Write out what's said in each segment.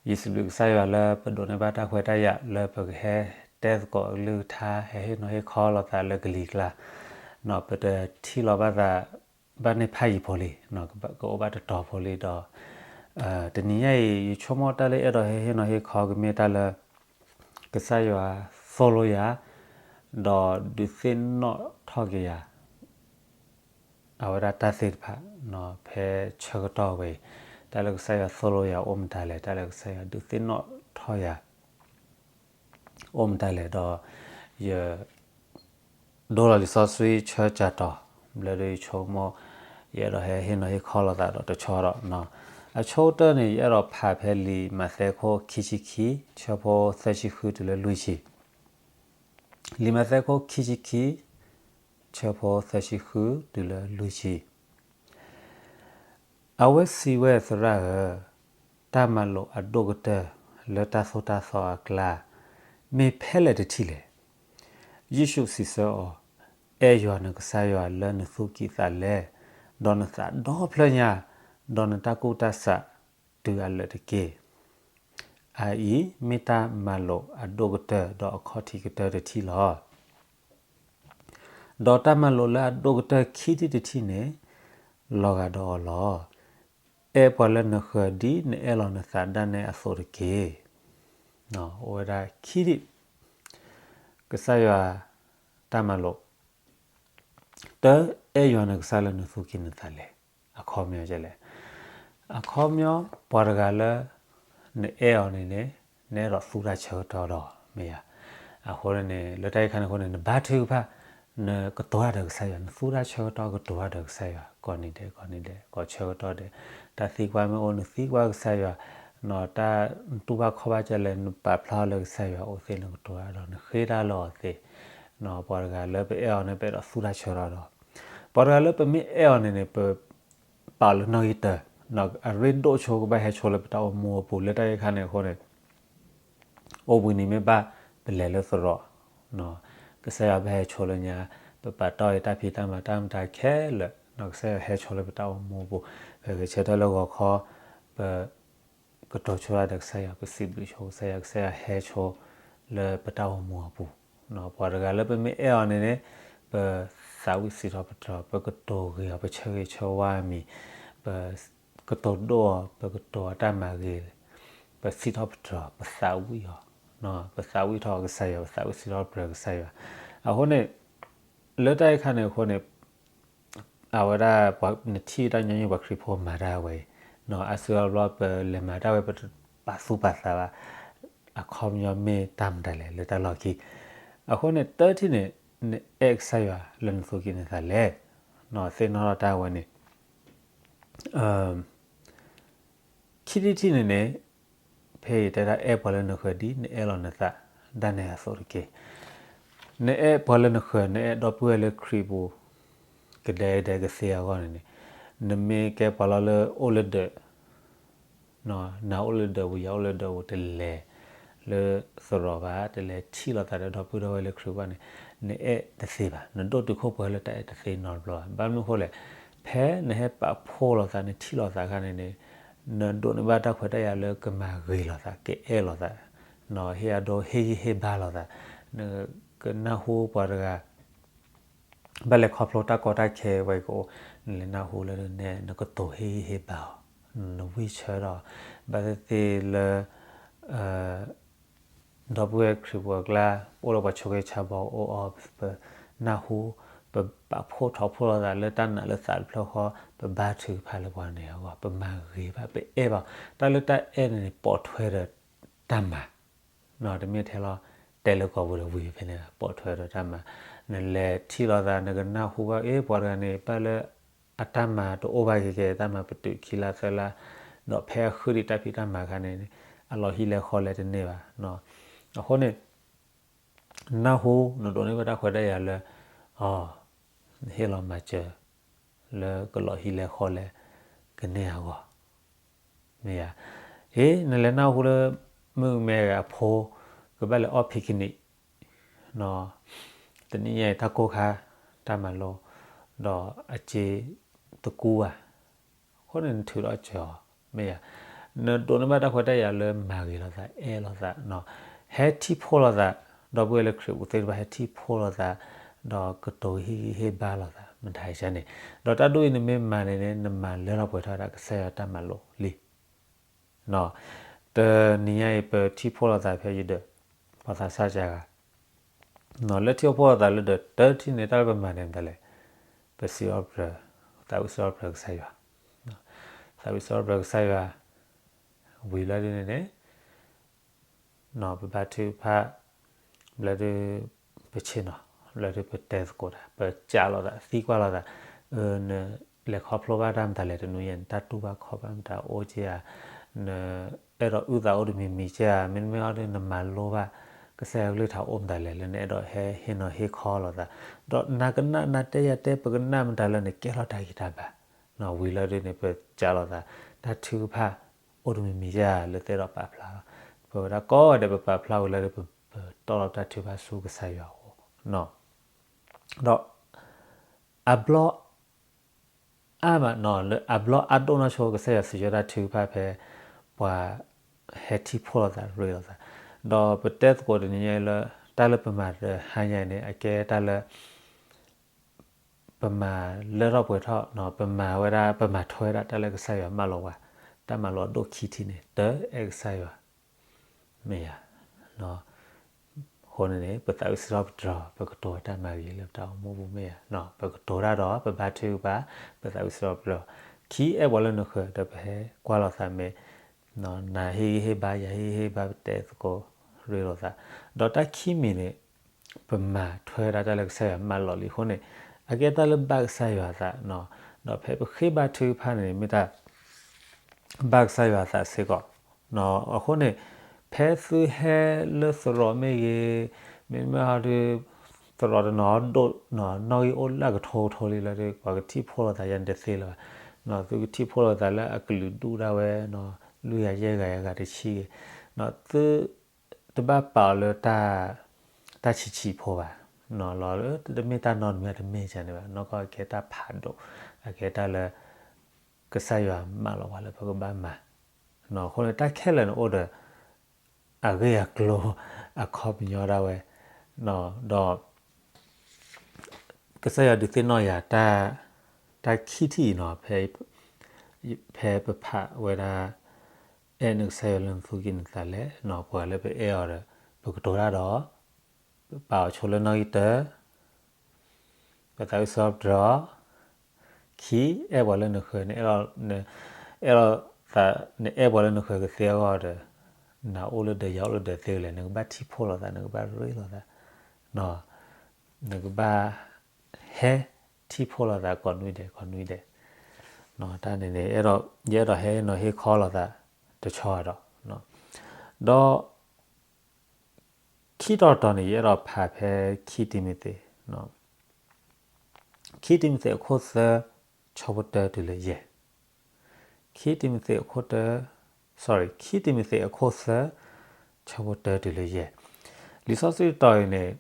ယစံးဘျုးကစၢ်ယွၤလၢပဒိးန့ၢ်ဘၣ်တၢ်ခွဲးတၢ်ယာ်လၢပကဟဲတဲသကိးအကလုၢ်ကထါ ဟဲဟ့ၣ်နီၤဟ့ၣ်ခီလိာ်သးလၢကလံၤကျါ, ပတထံၣ်လိာ်ဘၣ်သး ဘၣ်န့ၢ်ဖးယံၤဖိလံ, ကအိၣ်ဘၣ်တတီၤဖိလံဒီး တနံၤညါအံၤ ယဆိကမိၣ်တၢ်လၢအဲၣ်ဒိးဟဲဟ့ၣ်နီၤဟ့ၣ်ခီကမ့ၢ်တၢ်လၢ ကစၢ်ယွၤသိၣ်လိယၤ, ဒီးဒုးသ့ၣ်နီၣ်ထီၣ်က့ၤယၤ အဝဲဒၣ်တၢ်သ့ၣ်တဖၣ် ဖဲဆၢကတီၢ်ဝဲအံၤ, တၢ်လၢကစၢ်ယွၤသိၣ်လိယၤအိၣ်မတၤလဲၣ်, တၢ်လၢကစၢ်ယွၤဒုးသ့ၣ်နီၣ်ထီၣ်ယၤ အိၣ်မတၤလဲၣ်ဒီး ယ ဒိလီၤလံာ်စီဆှံဆၢကတီၤ ဘျၢဒုးယဆိကမိၣ် ယအဲၣ်ဒိးဟဲဟ့ၣ်နီၤဟ့ၣ်ခီလိာ်သးဒီးတဆီဒီး အဆိကတၢၢ်န့ၣ် ယအဲၣ်ဒိးဖးဖဲလံာ်မးသဲခိၣ်ခံဆံခံ ဆၢဖိသၢဆံဃုတုၤလၢလွံၢ်ဆံ, လံာ်မးသဲခိၣ်ခံဆံခံ ဆၢဖိသၢဆံဃုတုၤလၢလွံၢ်ဆံ အဝဲစံးဝဲသရၣ်ဧၢ, တၢ်မၤလိာ်အဒိၣ်ကတၢၢ်လၢတၢ်သိၣ်တၢ်သီအကျါ မ့ၢ်ဖဲလဲၣ်တထံၣ်လဲၣ်. ယ့ၣ်ၡူးစံးဆၢအီၤ, အဲၣ်ယွၤနကစၢ်ယွၤလၢနသူၣ်ကံၢ်သးလဲ, ဒီးနသးဒီဖျၢၣ်ညါ, ဒီးနတၢ်ကူၣ်တၢ်ဆးတုၤအလၢာ်တက့ၢ်. အအံၤမ့ၢ်တၢ်မၤလိာ်အဒိၣ်ကတၢၢ်ဒီးအခီၣ်ထံးကတၢၢ်တထံၣ်လီၤ. ဒီးတၢ်မၤလိာ်လၢအဒိၣ်ကတၢၢ်ခံထံၣ်တထံၣ်န့ၣ် လီၤဂာ်ဒီးအီၤလီၤ. အဲၣ်ပှၤလၢနဃၢၤဒ်နအဲၣ်လီၤနသးဒၣ်နဲအသိးတက့ၢ်. အိၣ်ဝဲဒၣ်ခံထံၣ်, ကစၢ်ယွၤတၢ်မၤလိာ်, တၢ အဲၣ်ယွၤနကစၢ်လၢနသူၣ်ကံၢ်နသးလဲ, အခီပညီလဲၣ်, အခီပညီ ပှၤတဂၤလၢ နအဲၣ်အီၤန့ၣ်န့ၣ် နအဲၣ်ဒိးသူတၢ်ဆၢကတီၢ်ဒီး မ့ၢ်ဧါ. အဃိန့ၣ် လၢတၢ်အံၤခါန့ၣ်အဃိန့ၣ် နဘါထုကဖၣ်, နကတိၤတၢ်ဒီးကစၢ်ယွၤ, နသူတၢ်ဆၢကတီၢ်ကတိၤတၢ်ဒီးကစၢ်ယွၤ, ကိးနံၤဒဲး ကိးနံၤဒဲး ကိးဆၢကတီၢ်ဒဲး, တၢ်သံကွၢ်မ့ၢ်အိၣ် နသံကွၢ်ကစၢ်ယွၤ, တၢ်နတူၢ်ဘၣ်ခီၣ်ဘၣ်ကလဲၣ် နပာ်ဖျါအီၤလၢကစၢ်ယွၤအအိၣ်သ့ နကတိၤတၢ်ဒီး နဃ့တၢ်လၢအီၤသ့, ပှၤတဂၤလၢပအဲၣ်အီၤန့ၣ် ပအဲၣ်ဒိးသူတၢ်ဆၢကတီၢ်ဒီး, ပှၤတဂၤလၢပမ့ၢ်အဲၣ်အီၤန့ၣ်န့ၣ် ပ ပာ်လၢနီၣ်ဂံၢ်တၢ, အရ့ဒိၣ်ဆိကဘၣ်ဟဲဆိလၢပတၢ်အိၣ်မူအပူၤ လၢတၢ်အံၤခါန့ၣ်အဃိန့ၣ် အိၣ်ဘှံးနံၤမ့ၢ်ဘၣ် ပလဲၤလၢသရိာ်, ကစၢ်ယွၤဘၣ်ဟဲဆိလၢညါ, ပပာ်တီၢ်အံၤတၢ်ဖံးတၢ်မၤတၢ်မတၤခဲလၢာ်, ကစၢ်ယွၤဟဲဆိလၢပတၢ်အိၣ်မူအပူၤ, ပဂဲၤဆၢထၢၣ်လၢဂီၤခီ, ပ ကတိၤဆိတၢ်ဒီးကစၢ်ယွၤ, ပစံးဘျုးဆိကစၢ်ယွၤ, ကစၢ်ယွၤဟဲဆိလၢပတၢ်အိၣ်မူအပူၤ, ပှၤတဂၤလၢပမ့ၢ်အဲၣ်အီၤန့ၣ်န့ၣ် ပသးဝံၣ်စံးထီၣ်ပတြၢၤ, ပကတိၤဂ့ၤအီၤ, ပဆၢဂ့ၤဆၢဝါအမံၤ, ပ ကတိၤဒိၣ်အီၤ, ပကတိၤအတၢ်မၤဂ့ၤ, ပစံးထီၣ်ပတြၢၤ, ပသးဝံၣ်အီၤ, ပသးဝံၣ်ထီၣ်ကစၢ်ယွၤ, ပသးဝံၣ်စံးထီၣ်ပတြၢၤကစၢ်ယွၤ. အဃိန့ၣ် လၢတၢ်အံၤခါန့ၣ်အဃိန့ၣ် အဝဲဒၣ် နထံၣ်တၢ်ညီနုၢ်ပှၤခရံာ်ဖိမၤတၢ်ဝဲအံၤ, အါစုအါဘျီပလဲၤမၤတၢ်ဝဲ ပတပာ်သူၣ်ပာ်သးဘၣ်, အခီပညီမ့ၢ်တၢ်မတၤလဲၣ်လၢတၢ်လီၢ်ခံ. အဃိန့ၣ် တထံၣ်န့ၣ် နအဲၣ်ကစၢ်ယွၤလၢနသူၣ်ကံၢ်နသးလဲၣ်, သ့ၣ်နီၣ်ထီၣ်တၢ်ဝဲန့ၣ် ခံထံၣ်တထံၣ်န့ၣ်န့ၣ် ဖဲအံၤတဲဒၣ်အဲၣ်ပှၤလၢနဃၢၤဒ်နအဲၣ်လီၤနသးဒၣ်နဲအသိးတက့ၢ်. နအဲၣ်ပှၤလၢနဃၢၤ, နအဲၣ်ဒီပုၢ်ဝဲၢ်လၢခရံာ်ပူၤ ကဒဲကဒဲကသ့အဂီၢ်န့ၣ်န့ၣ်, နမ့ၢ်ကဲပှၤလီၤလၢအိၣ်လၢဒၢး နၤအိၣ်လၢဒၢးပူၤ ယၤအိၣ်လၢဒၢးပူၤ တလဲၤလၢသရိာ်ဘၣ်, တလဲၤထံၣ်လိာ်သးဒီးဒီပုၢ်ဒီဝဲၢ်လၢခရံာ်ဘၣ်န့ၣ်, နအဲၣ်တသ့ဘၣ်, နဒိၣ်တုာ်ခိၣ်ပှဲၤလၢတၢ်အဲၣ်တသ့နီတဘျီဘၣ်. ဘၣ်မနုၤအဃိလဲၣ်, ဖဲနဟဲပာ်ဖှိၣ်လိာ်သး နထံၣ်လိာ်သးအခါန့ၣ်န့ၣ်, နဒိးန့ၢ်ဘၣ်တၢ်ခွဲးတၢ်ယာ်လၢကမၤဂ့ၤလိာ်သး ကအဲၣ်လိာ်သး, ဟ့ၣ်အဒိ ဟ့ၣ်ဂံၢ်ဟ့ၣ်ဘါလိာ်သး, နကနၢ်ဟူပှၤတဂၤ ဘၣ်လဲၤခီဖျိတၢ်ကီတၢ်ခဲဝဲကအိၣ်, နလဲၤနၢ်ဟူလၢနနဲ နကတိၤဟ့ၣ်ဂံၢ်ဟ့ၣ်ဘါအီၤ, နဝံၢ်ဆၢဒီး ဘၣ်သ့ၣ်သ့ၣ်လၢ ဒီပုၢ်ဝဲၢ်ခရံာ်ဖိအကျါ အိၣ်လၢပှၤဆိးက့ဆါဘီအိၣ်အီၤ, ပနၢ်ဟူ, ပပာ်ဖှိၣ်ထီၣ်ဖှိၣ်လိာ်သးလၢတၢ်နာ်လၢသးတဖျၢၣ်ဃီ, ပဘါထုကဖၣ်လၢပှၤန့ၣ်အဂီၢ်, ပမၤဂ့ၤဘၣ်, ပအဲၣ်ဘၣ်, တၢ်လၢတၢ်အဲၣ်န့ၣ်န့ၣ် ပိာ်ထွဲဒီးတၢ်မၤ တမ့ၢ်ထဲလီၤ တဲလၢကီၢ်ပူၤဒီးဝံၤဖဲန့ၣ် ပိာ်ထွဲဒီးတၢ်မၤ, နလဲၤထံၣ်လိာ်သး နကနၢ်ဟူဘၣ် အ့ ပှၤတဂၤန့ၣ် ဘၣ်လၢအတၢ်မၤတအိၣ်ဘၣ်က့ၤကဲ တၢ်မၤပတုာ်ခံလါသၢလါ, ဒီးဖဲအဃုဒံးတၢ်ဖံးတၢ်မၤအခါန့ၣ် အလီၤဟံၣ်လဲၤဃီလဲၤတန့ၢ်ဘၣ်. အဃိန့ၣ် နနၢ်ဟူ နဒိးန့ၢ်ဘၣ်တၢ်ခွဲးတၢ်ယာ်လၢ အ နဟ့ၣ်လီၤမၤစၢၤ လၢကလီၤဟံၣ်လဲၤဃီလဲၤကန့ၢ်အဂီၢ် မ့ၢ်ဧါ. အ့ နလဲၤနၢ်ဟူလၢ မုၣ်ကမဲဂၤအဖိ ကဘၣ်လဲၤအီၣ် picnic တနံၣ်ညါအံၤတၢ်ကိၢ်ခါ တၢ်မၤလိ ဒီးအစ့တကူဘၣ်, အဃိန့ၣ်နထုးထီၣ်စၢၤအီၤ မ့ၢ်ဧါ. နဒိးန့ၢ်ဘၣ်တၢ်ခွဲးတၢ်ယာ်လၢမၤဂ့ၤလိာ်သး အဲၣ်လိာ်သး, ဟဲထံၣ်ဖှိၣ်လိာ်သး, ဒီပုၢ်ဝဲၢ်လၢခရံာ်ပူၤသ့ၣ်တဖၣ် ဟဲထံၣ်ဖှိၣ်လိာ်သး, ဒီးကတိၤဟ့ၣ်ဂံၢ်ဟ့ၣ်ဘါလိာ်သး မတၤအံၤန့ၣ်, ဒီးတၢ်ဒ်အံၤနမ့ၢ်မၤန့ၣ်န့ၣ် နမၤလၢထီၣ်ပှဲၤထီၣ်ဝဲဒၣ်ကစၢ်ယွၤတၢ်မၤလိာ်လံ. တနံၤညါအံၤ ပထံၣ်ဖှိၣ်လိာ်သးဖဲယဒၢး ပှၤသးစၢ်ကါဂၤ လၢထံၣ်ဖှိၣ်လိာ်သးလၢဒၢးတထံၣ်န့ၣ် တၢ်လၢပမၤန့ၣ်မတၤလဲၣ်, ပစံးထီၣ်ပတြၢၤ, သးဝံၣ်စံးထီၣ်ပတြၢၤကစၢ်ယွၤ, သးဝံၣ်စံးထီၣ်ပတြၢၤကစၢ်ယွၤ, ဝံၤလီၤဒ်န့ၣ်န့ၣ် ပဘါထုကဖၣ်, ဘျီဒုး ပဆ့ၣ်နီၤ, ဘျီဒုးပတဲသကိးတၢ်, ပစးလိာ်သး သံကွၢ်လိာ်သး, နလဲၤခီဖျိဘၣ်တၢ်မတၤလဲၣ်တနွံယဲၢ်န့ၣ်, တၢ်တူၢ်ဘၣ်ခီၣ်ဘၣ်မတၤအိၣ်က့ဧါ, နအဲၣ်ဒိးအုၣ်သးအိၣ်တမံၤမံၤက့ဧါ, မ့တမ့ၢ်အီၤဒုး နမၤလိဘၣ် ကစၢ်ယွၤကလုၢ်ကထါအိၣ်မတၤလဲၣ် လၢနအဲၣ်ဒိးဟဲဟ့ၣ်နီၤဟ့ၣ်ခီလိာ်သး, ဒီးနၤကနၣ်နၤတဲယၤတဲ ပကနၣ်မတၤလၢနကဲထီၣ်တၢ်ဂံၢ်တၢ်ဘါ, ဝံၤလီၤဒ်န့ၣ် ပစးလိာ်သး, တၢ်ထုကဖၣ်အိၣ်တမံၤမံၤဧါ လၢသ့ၣ်ဒီးပာ်ဖျါလီၤ, ပဝဲဒၣ်ကိးဂၤဒဲး ပပာ်ဖျါဝံၤလီၤဒ် ပတီၢ်လီၤတၢ်ထုကဖၣ်ဆူကစၢ်ယွၤအအိၣ်, ဒီး အဘျီ အါမးနီၤ လၢအဘျီအါဒိၣ်နီၢ်ဆိ ကစၢ်ယွၤစံးဆၢတၢ်ထုကဖၣ်ဖဲ ပှၤဟဲထံၣ်ဖှိၣ်လိာ်သးရ့လိာ်သး, ဒီးပတဲသကိးတနံၤညါအံၤလၢ တၢ်လၢပမၤတဟါညါအံၤန့ၣ် အကဲတၢ်လၢ ပမၤလၢထီၣ်ပှဲၤထီၣ်, ပမၤဝဲဒၣ် ပမၤထွဲဝဲဒၣ်တၢ်လၢကစၢ်ယွၤမၢလီၤပှၤ, တၢ်မၤလိာ်အဒိၣ်ခံထံၣ်န့ၣ် တၢ အဲၣ်ကစၢ်ယွၤ မ့ၢ်ဧါ. အဃိန့ၣ်န့ၣ် ပသးဝံၣ်စံးထီၣ်ပတြၢၤ ပကတိၤတၢ်မၤဂ့ၤလၢပတၢ်အိၣ်မူပူၤမ့ၢ်ဧါ. ပကတိၤတၢ်ဒီး ပဘါထုကဖၣ်, ပသးဝံၣ်စံးထီၣ်ပတြၢၤ, ခံ အဲၣ်ပှၤလၢနဃၢၤ ဒီးပဟဲကွၢ်လိာ်သးမ့ၢ် နၤဟ့ၣ်ဂံၢ်ဟ့ၣ်ဘါ ယၤဟ့ၣ်ဂံၢ်ဟ့ၣ်ဘါ ပတဲသကိးရ့လိာ်သး, ဒီးတၢ်ခံမံၤန့ၣ် ပမၤထွဲဒၣ်တၢ်လၢကစၢ်ယွၤမၢလီၤလံအဃိန့ၣ် အကဲတၢ်လၢဘၣ်ကစၢ်ယွၤအသး, ဒီးဖဲပဃ့ဘါထုကဖၣ်န့ၣ် မ့ၢ်တၢ် ဘၣ်ကစၢ်ယွၤအသးစ့ၢ်ကီး. အဃိန့ၣ် ဖဲသုဟဲလၢသရိာ်မ့ၢ်ဂ့ၤ, မ့တမ့ၢ်ဟီဒုး သရိာ်တနီၤဒိၣ် နီၣ်ဂံၢ်အိၣ်လၢအကထိကထိလံလီၤဒီး ပှၤကထံၣ်ဖှိၣ်လိာ်သးယၤန့ၣ်တသ့လၢၤဘၣ်. သုကထံၣ်ဖှိၣ်လိာ်သးလၢအကလုာ်ဒူၣ်ဒၣ်ဝဲ လွံၢ်ဂၤယဲၢ်ဂၤယဲၢ်ဂၤတဆံဂ့ၤ, သု တဘၣ်ပာ်အီၤလၢတၢ် တၢ်ဆံးဆံးဖိဘၣ်, လီၤလၢတမ့ၢ်တၢ်နီတမံၤတမ့ၢ်ဒ်န့ၣ်ဘၣ်, နီၢ်ကီၢ်အကဲတၢ်ဖးဒိၣ်, အကဲတၢ်လၢ ကစၢ်ယွၤမၢလီၤပှၤလၢပကဘၣ်မၤ, အဃိန့ၣ်တၢ်ခဲလၢာ်န့ၣ်အိၣ်ဒီး အဂ့ၢ်အကျိၤ အခီပညီဒၣ်ဝဲ, ဒီး ကစၢ်ယွၤဒုးသ့ၣ်နီၣ်ယၤ တၢ်ခံထံၣ်အံၤနီၤ, ဖဲပဖးဝဲဒၣ် အဲၣ်နကစၢ်ယွၤလၢနသူၣ်ကံၢ်နသးလဲၣ်, ပှၤလၢပအဲၣ်အီၤဒီး ပကတိၤတၢ်ဒီး ပပာ်အီၤဆိလၢနီၣ်ဂံၢ်တၢ, ပသးဝံၣ်စံးထီၣ်ပတြၢၤ, ခံ အဲၣ်ပှၤလၢနဃၢၤ, အဲၣ်လိာ်သး နအဲၣ်ပှၤလၢနဃၢၤကသ့အဂီၢ်ဒီး နၤအိၣ်လၢဒၢးယၤအိၣ်လၢဒၢးသ့လဲၣ်, နကဘၣ်ထံၣ်ဖှိၣ်လိာ်သး, နကဘၣ်ရ့လိာ်သး, နကဘၣ် ဟဲထံၣ်ဖှိၣ်လိာ်သးကိးနွံဒဲး ကိးနွံဒဲး, တၢ်န့ၣ်န့ၣ် ယအဲၣ်ဒိးဟဲနီၤဟ့ၣ်ခီလိာ်သး တဆီဒီး, ဒီး ခံတီၤတီၤန့ၣ် ယအဲၣ်ဒိးဖးဖဲခံတံၤမသ့း, ခံတံၤမသ့းအခိၣ်သၢ ဆၢဖိတၢတုၤလၢယဲၢ်, ခံတံၤမသ့းအခိၣ်တၢ, sorry ခံတံၤမသ့းအခိၣ်သၢ ဆၢဖိတၢတုၤလၢယဲၢ်, လံာ်စီဆှံတီၤအံၤန့ၣ်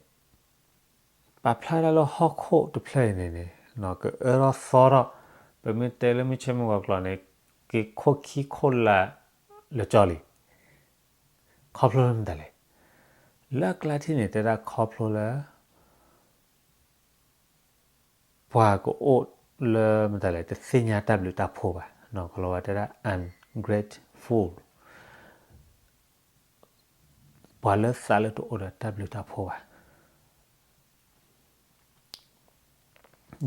ပာ်ဖျါဒၣ်လၢဟီၣ်ခိၣ်တဖျၢၣ်အံၤန့ၣ်န့ၣ် ကအၢထီၣ်သီထီၣ်, ပမ့ၢ်တဲလၢမုၢ်ဆ့ၣ်မုၢ်ဂီၤကျိာ်န့ၣ် က့ၤခိၣ်ခံခိၣ်လၢ်လၢာ်ကၠီလံ, ခီဖျိလၢမတၤလဲၣ်, လၢအကျါထံၣ်န့ၣ် တဲဒၣ်ခီဖျိလၢ ပှၤကအိၣ်လၢမတၤလဲၣ် တသ့ၣ်ညါတၢ်ဘျုးတၢ်ဖှိၣ်ဘၣ်, ကလီၤဝါတဲဒၣ် ungrateful, ပှၤလၢသးလၢတအိၣ်ဒီးတၢ်ဘျုးတၢ်ဖှိၣ်ဘၣ်.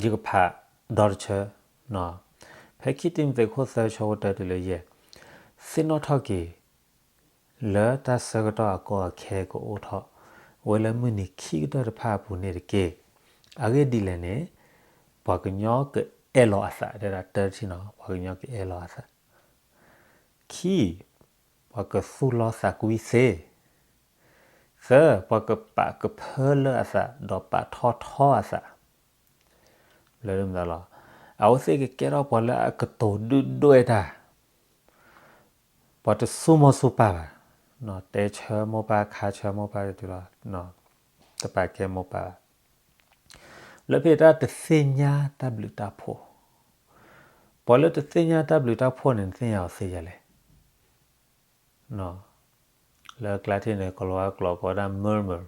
ယကဖးဒီတဆၢ, ဖဲခံတံၤမသ့းခိၣ်သၢဆၢဖိတၢတုၤလၢယဲၢ်, သ့ၣ်နီၣ်ထီၣ်က့ၤ လၢတၢ်ဆၢကတီၢ်အကီအခဲကအိၣ်ထီၣ်ဝဲလၢမုၢ်နံၤခံကတၢၢ်တဖၣ်အပူၤန့ၣ်တက့ၢ်. အဂ့ၢ်ဒ်လဲၣ်န့ၣ်, ပှၤကညီကအဲၣ်လီၤအသး, တဲဒၣ်တၢ်တထံၣ်နီၤ, ပှၤကညီကအဲၣ်လီၤအသး. ခံ, ပှၤကသူၣ်လီသးကွံသ့. သၢ, ပှၤကပာ်ကဖၢလၢအသး ဒီးပာ်ထီၣ်ထီအသး. လၢမတၤလီၤ, အဝဲသ့ၣ်ကကဲထီၣ်ပှၤလၢအကတိၤဒုၣ်ဒွဲၣ်တၢ်, ပှၤတစူၢ်မိၢ်စူၢ်ပၢ်ဘၣ်, တဲဆၢမိၢ်ပၢ်ခါဆၢမိၢ်ပၢ်တတုၤလီၤ, တပာ်ကဲမိၢ်ပၢ်ဘၣ်. လၢဖဲတၢ်တသ့ၣ်ညါတၢ်ဘျုးတၢ်ဖှိၣ်, ပှၤလၢတသ့ၣ်ညါတၢ်ဘျုးတၢ်ဖှိၣ်န့ၣ် နသ့ၣ်ညါအီၤသ့ယၤလဲၣ်. လၢကျါထံၣ်န့ၣ် ကီၤလၤဝါကျိာ်ကိးဝဲဒၣ် murmur,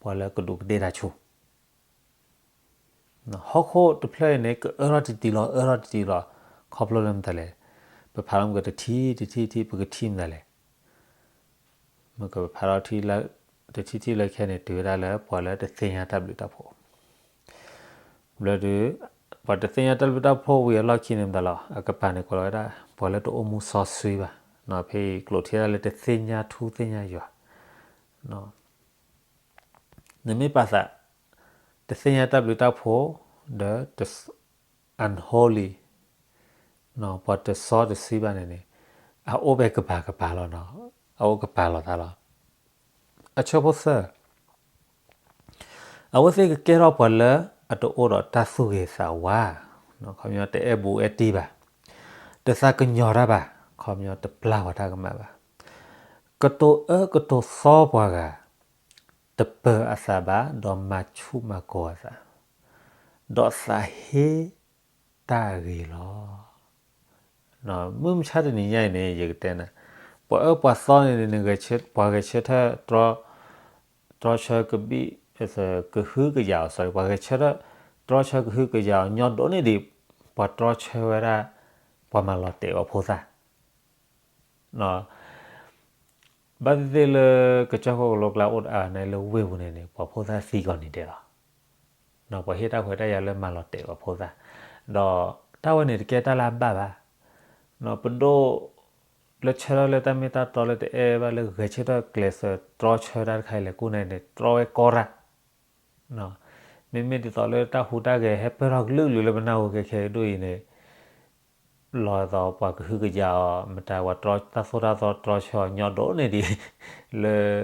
ပှၤလၢကဒူးကဒ့ၣ်တၢ်ဆူၣ် ဟီၣ်ခိၣ်တဖျၢၣ်အံၤန့ၣ် ကအၢထီၣ်တတံၤလီၤ အၢထီၣ်တတံၤလီၤ, ခီဖျိလၢမတၤလဲၣ်, ပဖးထီၣ်မ့ၢ်ကတထံၣ်တထံၣ်ထံၣ် ပကထံၣ်မတၤလဲၣ်, မ့ၢ်ကပဖးထီၣ်တထံၣ်ထံၣ်လၢခဲန့ၣ် တုၤဝဲဒၣ်လၢပှၤလၢတသ့ၣ်ညါတၢ်ဘျုးတၢ်ဖှိၣ် ဘျီဒုး ပှၤတသ့ၣ်ညါတၢ်ဘျုးတၢ်ဖှိၣ်ဝံၤအလီၢ်ခံန့ၣ်မတၤလီၤ, အကပၤန့ၣ်ကိးလီၤဝဲဒၣ် ပှၤလၢတအိၣ်မူစီဆှံဘၣ်, ဖဲအံၤကျိာ်ထံၣ်ဒၣ်လၢတသ့ၣ်ညါထူသ့ၣ်ညါယွၤ နမ့ၢ်ပာ်သး တသ့ၣ်ညါတၢ်ဘျုးတၢ်ဖှိၣ် ဒီး unholy, ပှၤတစီတဆှံဘၣ်န့ၣ်န့ၣ် အအိၣ်ဖဲကပၤကပၤလီၤနီၤ, အအိၣ်ကပၤလီၤသးလီၤ. အဆၢဖိသၢ, အဝဲသ့ၣ်ကကဲထီၣ်ပှၤလၢအတအိၣ်ဒီးတၢ်သူၣ်ဂ့ၤသးဝါ, ခီပညီတအဲၣ်ဘူးအဲၣ်တံၢ်ဘၣ်, တသးကညီၤတၢ်ဘၣ်, ခီပညီတပျၢ်ပှၤတၢ်ကမၣ်ဘၣ်, ကတိၤအၢကတိၤသီပှၤဂၤ, တပၢၤအသးဘၣ် ဒီးမၤဆူၣ်မၤကိၤအသး, ဒီးသးဟ့တၢ်ဂ့ၤလီၤ. မုၢ်မဆါတနံၤညါအံၤန့ၣ် ယကတဲနၤ, ပှၤအၢပှၤသီန့ၣ် ပှၤဂဲၤဆၢထၢၣ် တြီဆၢကဘံၣ် ကဟုကယာ်အီၤ sorry, ပှၤဂဲၤဆၢထၢၣ် တြီဆၢကဟုကယာ်အီၤ ညီဒိၣ်န့ၢ်ဒံး ပှၤတြီဆၢဝဲဒၣ် ပှၤမၤလီၤတဲာ်အီၤဖိသၣ် ဘၣ်သ့ၣ်သ့ၣ်လၢကစၢၢ်ခိၣ်ကလိကျါအိၣ်တအါန့ၣ်လၢဝ့ၢ်ပူၤန့ၣ်န့ၣ် ပှၤဖိသၣ်သံကိးနံၤဒဲးလီၤ. ပှၤဟ့ၣ်တၢ်ခွဲးတၢ်ယာ်လၢမၤလီၤတဲာ်ပှၤဖိသၣ်, ဒီးတၢ်ဝဲန့ၣ်တကဲတၢ်လၢအဘၣ်ဘၣ်. ပဒိၣ်လၢဆၢထၢၣ်လၢတၢ်မ့ၢ်တၢ်တီလၢတအဲၣ်ဘၣ်လၢဂဲၤဆၢထၢၣ်ကျဲးစၢးတြီဆၢတၢ်တခါအံၤလဲၣ် ကိးနံၤန့ၣ် တြီဝဲကီတၢ် မ့မ့ၢ်ဒ်သိးလၢတၢ်ဟူးတၢ်ဂဲၤဟဲပၢၢ်ထီၣ်ကလုာ်ကလုာ်လၢပနၢ်ဟူခဲခဲဒိၣ်အံၤန့ၣ်, လီၤသိးပှၤကဟုကယာ်အီၤ မတၤပှၤတြီတၢ်သိၣ်တၢ်သီ တြီဆၢအီၤညီဒိၣ်န့ၢ်ဒံး လၢ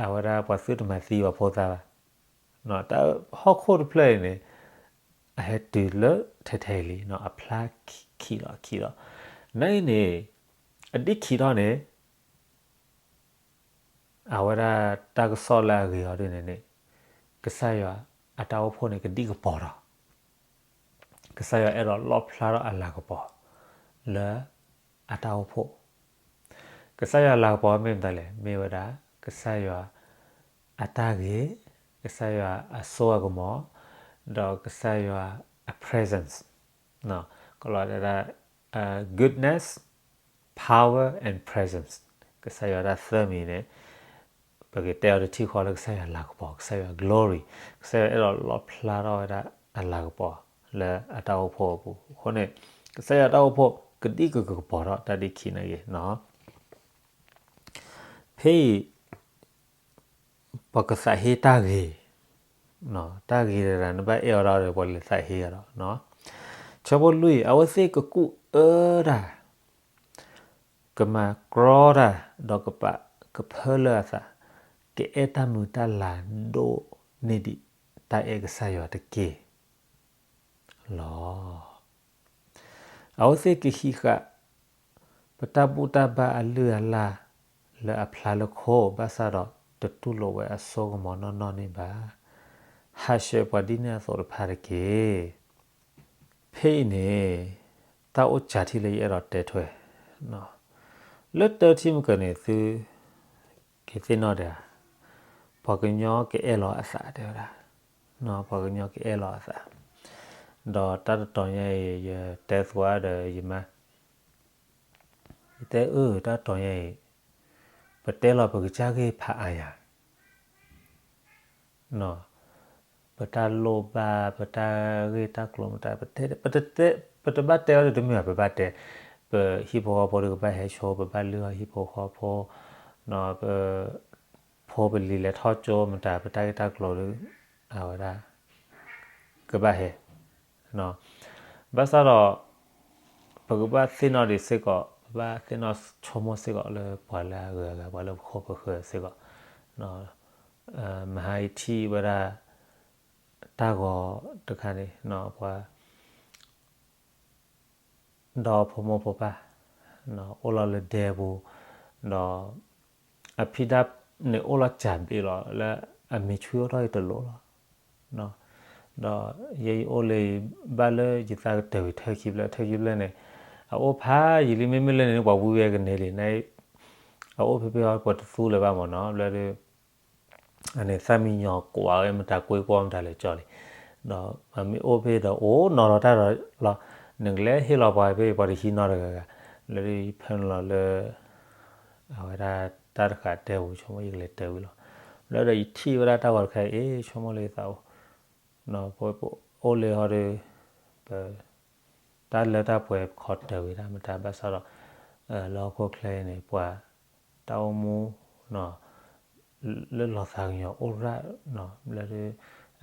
အဝဲဒၣ်ပှၤသုတမၤသံပှၤဖိသၣ်ဘၣ်. တၢ်ဟီၣ်ခိၣ်တဖျၢၣ်အံၤန့ၣ် အဟဲတုၤလၢထဲထဲအံၤလံ, အဖျါခံးလီၤခံးလီၤ. နာ်အံၤန့ၣ် အဒ်ခံးထီၣ်န့ၣ် အဝဲဒၣ်တၢ်ကစီၣ်လၢအဂ့ၤအီၤဒ်န့ၣ်န့ၣ် ကစၢ်ယွၤအတၢ်အိၣ်ဖှိၣ်န့ၣ်ကဒံကပီၤထီၣ်, ကစၢ်ယွၤအဲၣ်ဒိးလီၣ်ဖျါထီၣ်အလၤကပီၤ လၢအတၢ်အိၣ်ဖှိၣ်, ကစၢ်ယွၤအလၤကပီၤမ့ၢ်မတၤလဲၣ်, မ့ၢ်ဝဲဒၣ် ကစၢ်ယွၤအတၢ်ဂ့ၤ, ကစၢ်ယွၤအစိအကမီၤ, ဒီးကစၢ်ယွၤအ presence, ကလီၤဒၣ် goodness, power and presence, ကစၢ်ယွၤတၢ်သၢမံၤန့ၣ် ပကတဲအီၤတထံၣ်ဃီလၢကစၢ်ယွၤလၤကပီၤ, ကစၢ်ယွၤ glory, ကစၢ်ယွၤအဲၣ်ဒိးလီၣ်ဖျါထီၣ်ဝဲဒၣ်အလၤကပီၤ လၢအတၢ်အိၣ်ဖှိၣ်အပူၤအဃိန့ၣ်, ကစၢ်ယွၤတၢ်အိၣ်ဖှိၣ်ကဒံကကပီၤထီၣ်တၢ်ဒ်ခံးန့ၣ်ဂ့ၤ, ဖဲအံၤ ပှၤကသးဟ့တၢ်ဂ့ၤ, တၢ်ဂ့ၤတဂၤ နဘၣ်အဲၣ်အီၤဒၣ်ဒီး ပှၤလဲၤသးဟ့အီၤဒီး, ဆၢဖိလွံၢ် အဝဲသ့ၣ်ကကူးအၢတၢ်, ကမၤကြီတၢ်, ဒီးကပာ်ကဖၢလၢအသး, ကအဲၣ်တၢ်မုာ်တၢ်လၤဒိၣ်န့ၢ်ဒံး တၢ်အဲၣ်ကစၢ်ယွၤတက့ၢ် လီၤ. အဝဲသ့ၣ်ကဟံးဃာ် ပတၢ်ဘူၣ်တၢ်ဘါအလုၢ်အလၢ် လၢအဖျါလၢခိ ဘၣ်ဆၣ်ဒီးတတူၢ်လိာ်ဝဲအစိကမီၤနီၢ်နီၢ်န့ၣ်ဘၣ်. ဟးဆှဲးပှၤဒ်န့ၣ်အသိးတဖၣ်တက့ၢ်. ဖဲအံၤန့ၣ် တၢ်အိၣ်စှၤထံၣ်လၢယအဲၣ်ဒိးတဲထွဲ လၢတၢထံၣ်မုၢ်ကၢၤန့ၣ် သုကသ့ၣ်နီၣ်ဒၣ်, ပှၤကညီကအဲၣ်လီၤအသး တဲဝဲဒၣ်, ပှၤကညီကအဲၣ်လီၤအသး, ဒီးတၢ်တတီၤညါအံၤ ယတဲသကိးဒီးယမါ, ယတဲအၢ တၢ်တတီၤညါအံၤ ပတဲလီၤပကစၢ်ဂ့ၢ်ဖးအါယၤ ပတၢ်လိၣ်ဘၣ် ပတၢ်ဂ့ၢ်တၢ်ကျိၤမတၤ ပတဘၣ်တဲအီၤဒီးတမ့ၢ်ဘၣ် ပဘၣ်တဲ, ပဟံၣ်ဖိဃီဖိဒီးကဘၣ်ဟဲဆိ ပဘၣ်လုၢ်အီၣ်ဟံၣ်ဖိဃီဖိ, ပဖိပလံၤလဲၤထီၣ်ကၠိမတၤ ပတၢ်ဂ့ၢ်တၢ်ကျိၤဒီး အဝဲဒၣ် ကဘၣ်ဟဲ ဘၣ်ဆၣ်ဒီး ပကဘၣ်သ့ၣ်နီၣ်ဒံးစ့ၢ်ကီး ပဘၣ်သ့ၣ်နီၣ်ဆိကမိၣ်စ့ၢ်ကီးလၢ ပှၤလၢအဂုၤအဂၤ ပှၤလၢပခိၣ်ပဃၢၤစ့ၢ်ကီး, မဟါအံၤထံၣ်ဝဲဒၣ် တၢ်ဂီၤတခါန့ၣ် ပှၤ ဒီးဖိမိၢ်ဖိပၢ် အိၣ်လီၤလၢဒဲပူၤ, ဒီးအဖံဒါန့ၣ်အိၣ်လီၤစၢ်ဘ့ၣ်လီၤ လၢအမ့ၢ်ဆွံအိၣ်ထီၣ်အံၤတလိၣ်လီၤ. ဒီးယဲယအိၣ်လၢ ဘၣ်လၢယသးကတၢၢ်ဝံၤထၢခံဖျၢၣ် ထၢခံဖျၢၣ်န့ၣ် အအိၣ်ဖးယံာ်လံ မ့မ့ၢ်လၢန့ၣ် ပှၤဝံဝဲကန့ၢ်လံန့ၣ် အအိၣ်ဖဲဖဲအီၤပှၤတသူလၢၤဘၣ်မ့ၢ်နီၤ, ဘျီဒီး အန့ၣ်သၣ်မံညီၤကွၢ်ဝဲမတၤကွ့ကွီၢ်မတၤလဲၤကၠီလံ, ဒီးမ့ၢ်အိၣ်ဖဲဒီးအိၣ်နီၤလီၤတၢ်ဒီးလီၤ, နကလဲၤဟ့ၣ်လီၤပှၤဖဲပှၤတဟံးနီတဂၤဂၤ, လၢယဖဲန့ၣ်လီၤလၢ အဝဲဒၣ်တၢ်တဃာ်တဲပူၤ ဆိကမိၣ်ယကလဲၤတဲဝံၤလီၤ, ဘျီဒီးယထံၣ်ဝဲဒၣ်တၢ်ဂီၤတခါအံၤ ဆိကမိၣ်လၢယသးအိၣ် ပအိၣ်လၢဟီဒီး ပ တၢ်လၢတၢ်ပှဲၤပခီတၢၤဝံၤဒၣ်မတၤဘၣ်ဆၣ်ဒီး လၢဟီၣ်ခိၣ်ချၢအံၤန့ၣ် ပှၤတၢ်အိၣ်မူ လၢလီၤသးကညီၤအိၣ်ရၣ် လၢ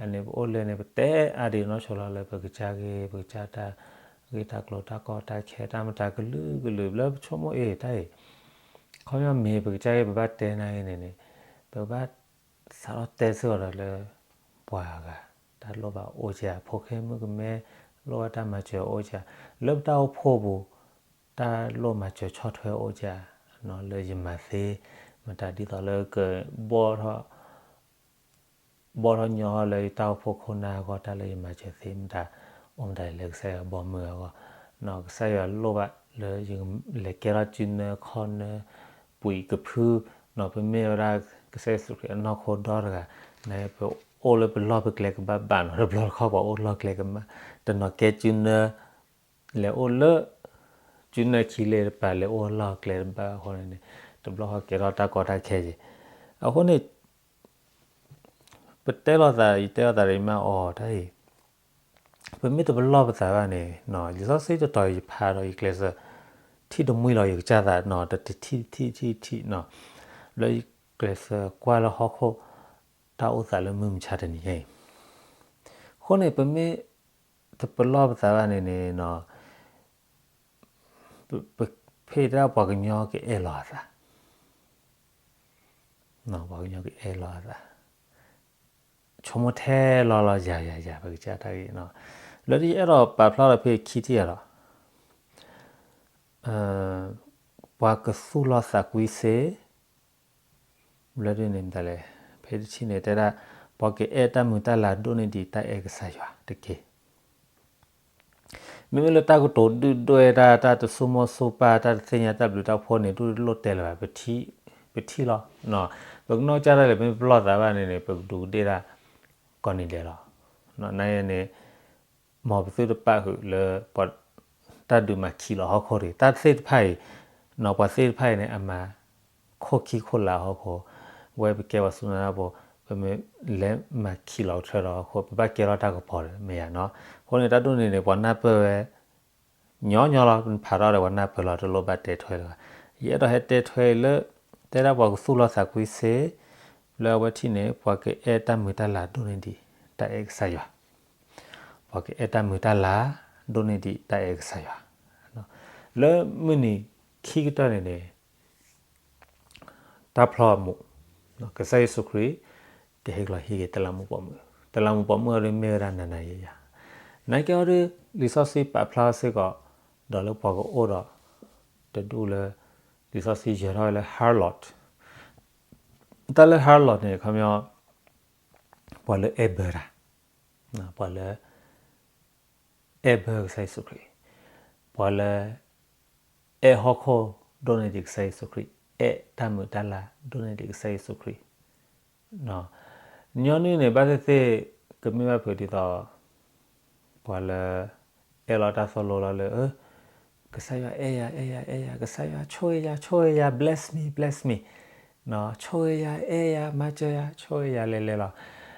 အန့ၣ်ပအိၣ်လၢန့ၣ် ပတဲအါဒံးနီၢ်ဆိလီၤလၢပကစၢ်ဂ့ၢ် ပကစၢ်တၢ်ဂ့ၢ်တၢ်ကျိၤတၢ်ကီတၢ်ခဲတၢ်မတၤကလုာ်ကလုာ် လၢပဆိကမိၣ်အ့ၣ်တၢ်အံၤ ခီပညီမ့ၢ်ပကစၢ်ဂ့ၢ်ပဘၣ်တဲနၤဂ့ၤန့ၣ်န့ၣ် ပကဘၣ်စးထီၣ်တဲစ့ၢ်ကီးဒီးလၢ ပှၤဂၤ တၢ်လိၣ်ဘၣ်အိၣ်ကဲ ဖိၣ်ဃဲမုၣ်ကမဲ လိၣ်ဘၣ်တၢ်မၤစၢၤအိၣ်ကဲ လၢပတၢ်အိၣ်ဖှိၣ်ပူၤ တၢ်လိၣ်မၤစၢၤဆီၣ်ထွဲအိၣ်ကဲ လၢယမၤသ့ မတၤဒ်သိးလၢက ဘီၣ်ထီၣ်ညီလၢယတၢ်အိၣ်ဖှိၣ်ခိၣ်နၢ်အဂီၢ် တၢ်လၢယမၤစၢၤသ့မတၤ အိၣ်မတၤလဲၣ်ကစၢ်ယွၤဘီမုၢ်အဂီၢ်, ကစၢ်ယွၤလိၣ်ဘၣ်လၢယလဲၤကဲထီၣ်စုနၢခီၣ်နၢ ပှံာ်ကဖု, ပမ့ၢ်ဝဲဒၣ်ကစၢ်ယ့ၣ်ၡူးခရံာ်အနီၢ်ခိဒီတဂၤ, နပအိၣ်လၢပလီၢ်ပကျဲကဘၣ်ဘၣ်နီၤ, တဘျီတခီၣ်ပှၤအိၣ်လီၢ်ကျဲကမၣ်, တနီၤကဲစုနၢ လဲၤအိၣ်လၢ စုနၢခံလ့တပၤ လဲၤအိၣ်လီၢ်ကျဲတဘၣ်အဃိန့ၣ်န့ၣ် တဘျီဃီကဲထီၣ်တၢ်ကီတၢ်ခဲက့ၤ, အဃိန့ၣ် ပတဲလိာ်သး ယတဲလိာ်သးဒီးယမါအီၤတၢ်အံၤ, ပမ့ၢ်တပလီၢ်ပသးဘၣ်န့ၣ် လံာ်စီဆှံတတီၤယဖးဒီးယကျဲးစၢး ထံၣ်တမှံလီၤယကစၢ်သးနီၤ တထံၣ်တထံၣ်တထံၣ်တထံၣ်နီၤ, လၢယကျဲးစၢးကွၢ်လၢဟီၣ်ခိၣ် တၢ်အိၣ်သးလၢမုၢ်မဆါတနံၤညါအံၤ, အဃိန့ၣ် ပမ့ၢ်တပလီၢ်ပသးဘၣ်န့ၣ်န့ၣ် ပဖ့ၣ်တၢ်ပှၤကညီကအဲၣ်လီၤအသး ပှၤကညီကအဲၣ်လီၤအသး, ဆိကမိၣ်ထဲလီၤလီၤယၤယၤယၤ ပကစၢ်တၢ်ဂ့ၢ်နီၤ, လၢဒ်ယအဲၣ်ဒိးပာ်ဖျါလီၤဖဲခံထံၣ်အံၤလီၤ, ပှၤကသူၣ်လီၤသးကွံစ့ ဘျီဒ်န့ၣ်မတၤလဲၣ်, ဖဲတထံၣ်န့ၣ်တဲဒၣ် ပှၤကအဲၣ်တၢ်မုာ်တၢ်လၤဒိၣ်န့ၢ်ဒံးတၢ်အဲၣ်ကစၢ်ယွၤတက့ၢ်. မ့မ့ၢ်လၢတၢ်ကတိၤဒုၣ်ဒွဲၣ်တၢ် တၢ်တဆိကမိၣ်ဆိပာ် တၢ်တသ့ၣ်ညါတၢ်ဘျုးတၢ်ဖှိၣ်န့ၣ် တလိၣ်တဲလၢၤဘၣ်, ပထံၣ်လီၤ. ပကနီၢ်ကစၢ်ဒၣ်လဲာ် မ့ၢ်ပလီၢ်သးဘၣ်န့ၣ်န့ၣ် ပကဒူးကဒ့ၣ်ဒၣ်ကိးနံၤဒဲးလီၤ. နန့ၣ်န့ၣ် မ်ပသုတပာ်ဃုာ်လၢ တၢ်ဒုးမၤခံးလီၤဟီၣ်ခိၣ်တဂ့ၤ, တၢ်သ့ၣ်တဖၣ်အံၤ ပှၤသ့ၣ်တဖၣ်အံၤန့ၣ် အမၤခိၣ်ခံခိၣ်လၤဟီၣ်ခိၣ်, ဝဲပကဲပှၤစူၢ်နာ်တၢ်ဖိ ပမ့ၢ်လဲၤမၤခံးလီၤကထၢဒီးဟီၣ်ခိၣ် ပဘၣ်ကဲထီၣ်တၢ်ကပီၤဒီး မ့ၢ်ယၤနီၤ. အဃိန့ၣ် တၢ်ဒ်န့ၣ်န့ၣ် ပှၤနၢ်ပၢၢ်ဝဲ ညီညီလီၤ, ဖးထီၣ်ဒီးပှၤနၢ်ပၢၢ်လီၤ တလိၣ်ဘၣ်တဲထွဲလၢၤဘၣ်. ယအဲၣ်ဒိးဟဲတဲထွဲလၢ တဲဒၣ်ပှၤကသူၣ်လီၤသးကွံစ့ လၢအဝဲထံၣ်န့ၣ် ပှၤကအဲၣ်တၢ်မုာ်တၢ်လၤဒိၣ်န့ၢ်ဒံး တၢ်အဲၣ်ကစၢ်ယွၤ, ပှၤကအဲၣ်တၢ်မုာ်တၢ်လၤ ဒိၣ်န့ၢ်ဒံးတၢ်အဲၣ်ကစၢ်ယွၤ, လၢမုၢ်နံၤခံကတၢၢ်န့ၣ်န့ၣ် တၢ်ဖျီအမူး, ကစၢ်ယ့ၣ်ၡူးခရံာ် ကဟ့ၣ်ကျီဟံးက့ၤတလးမူးပိာ်မုၣ်, တလးမူးပိာ်မုၣ်အီၤဒ်မ့ၢ်ဝဲဒၣ်နၤနၤယၤယၤ, နာ်က့အီၤဒ် လံာ်စီဆှံပာ်ဖျါစ့ၢ်ကီး ဒီးလၢပှၤကအိၣ်ဒီး တဒူၣ်လၢ လံာ်စီဆှံယဲၤထီၣ်ဝဲလၢ harlot, တၢ်လၢ harlot န့ၣ် ခီပညီ ပှၤလၢအဲၣ်ဘၢတၢ်, ပှၤလၢ အဲၣ်ဘၢကစၢ်ယ့ၣ်ၡူးခရံာ်, ပှၤလၢ အဲၣ်ဟီၣ်ခိၣ်ဒိၣ်န့ၢ်ဒံးကစၢ်ယ့ၣ်ၡူးခရံာ်, အဲၣ်တၢ်မုာ်တၢ်လၤဒိၣ်န့ၢ်ဒံးကစၢ်ယ့ၣ်ၡူးခရံာ်, ညီနုၢ်န့ၣ် ဘၣ်သ့ၣ်သ့ၣ် ကမ့ၢ်ဘၣ်ဖုးဒ်သိး ပှၤလၢ အဲၣ်လီၤတၢ်သိၣ်လိလီၤလၢ ကစၢ်ယွၤအဲၣ်ယၤ အဲၣ်ယၤ အဲၣ်ယၤ, ကစၢ်ယွၤဆိၣ်ဂ့ၤယၤ ဆိၣ်ဂ့ၤယၤ, bless me, bless me, ဆိၣ်ဂ့ၤယၤ အဲၣ်ယၤ မၤစၢၤယၤ ဆိၣ်ဂ့ၤယၤလဲၤလဲၤလီၤ.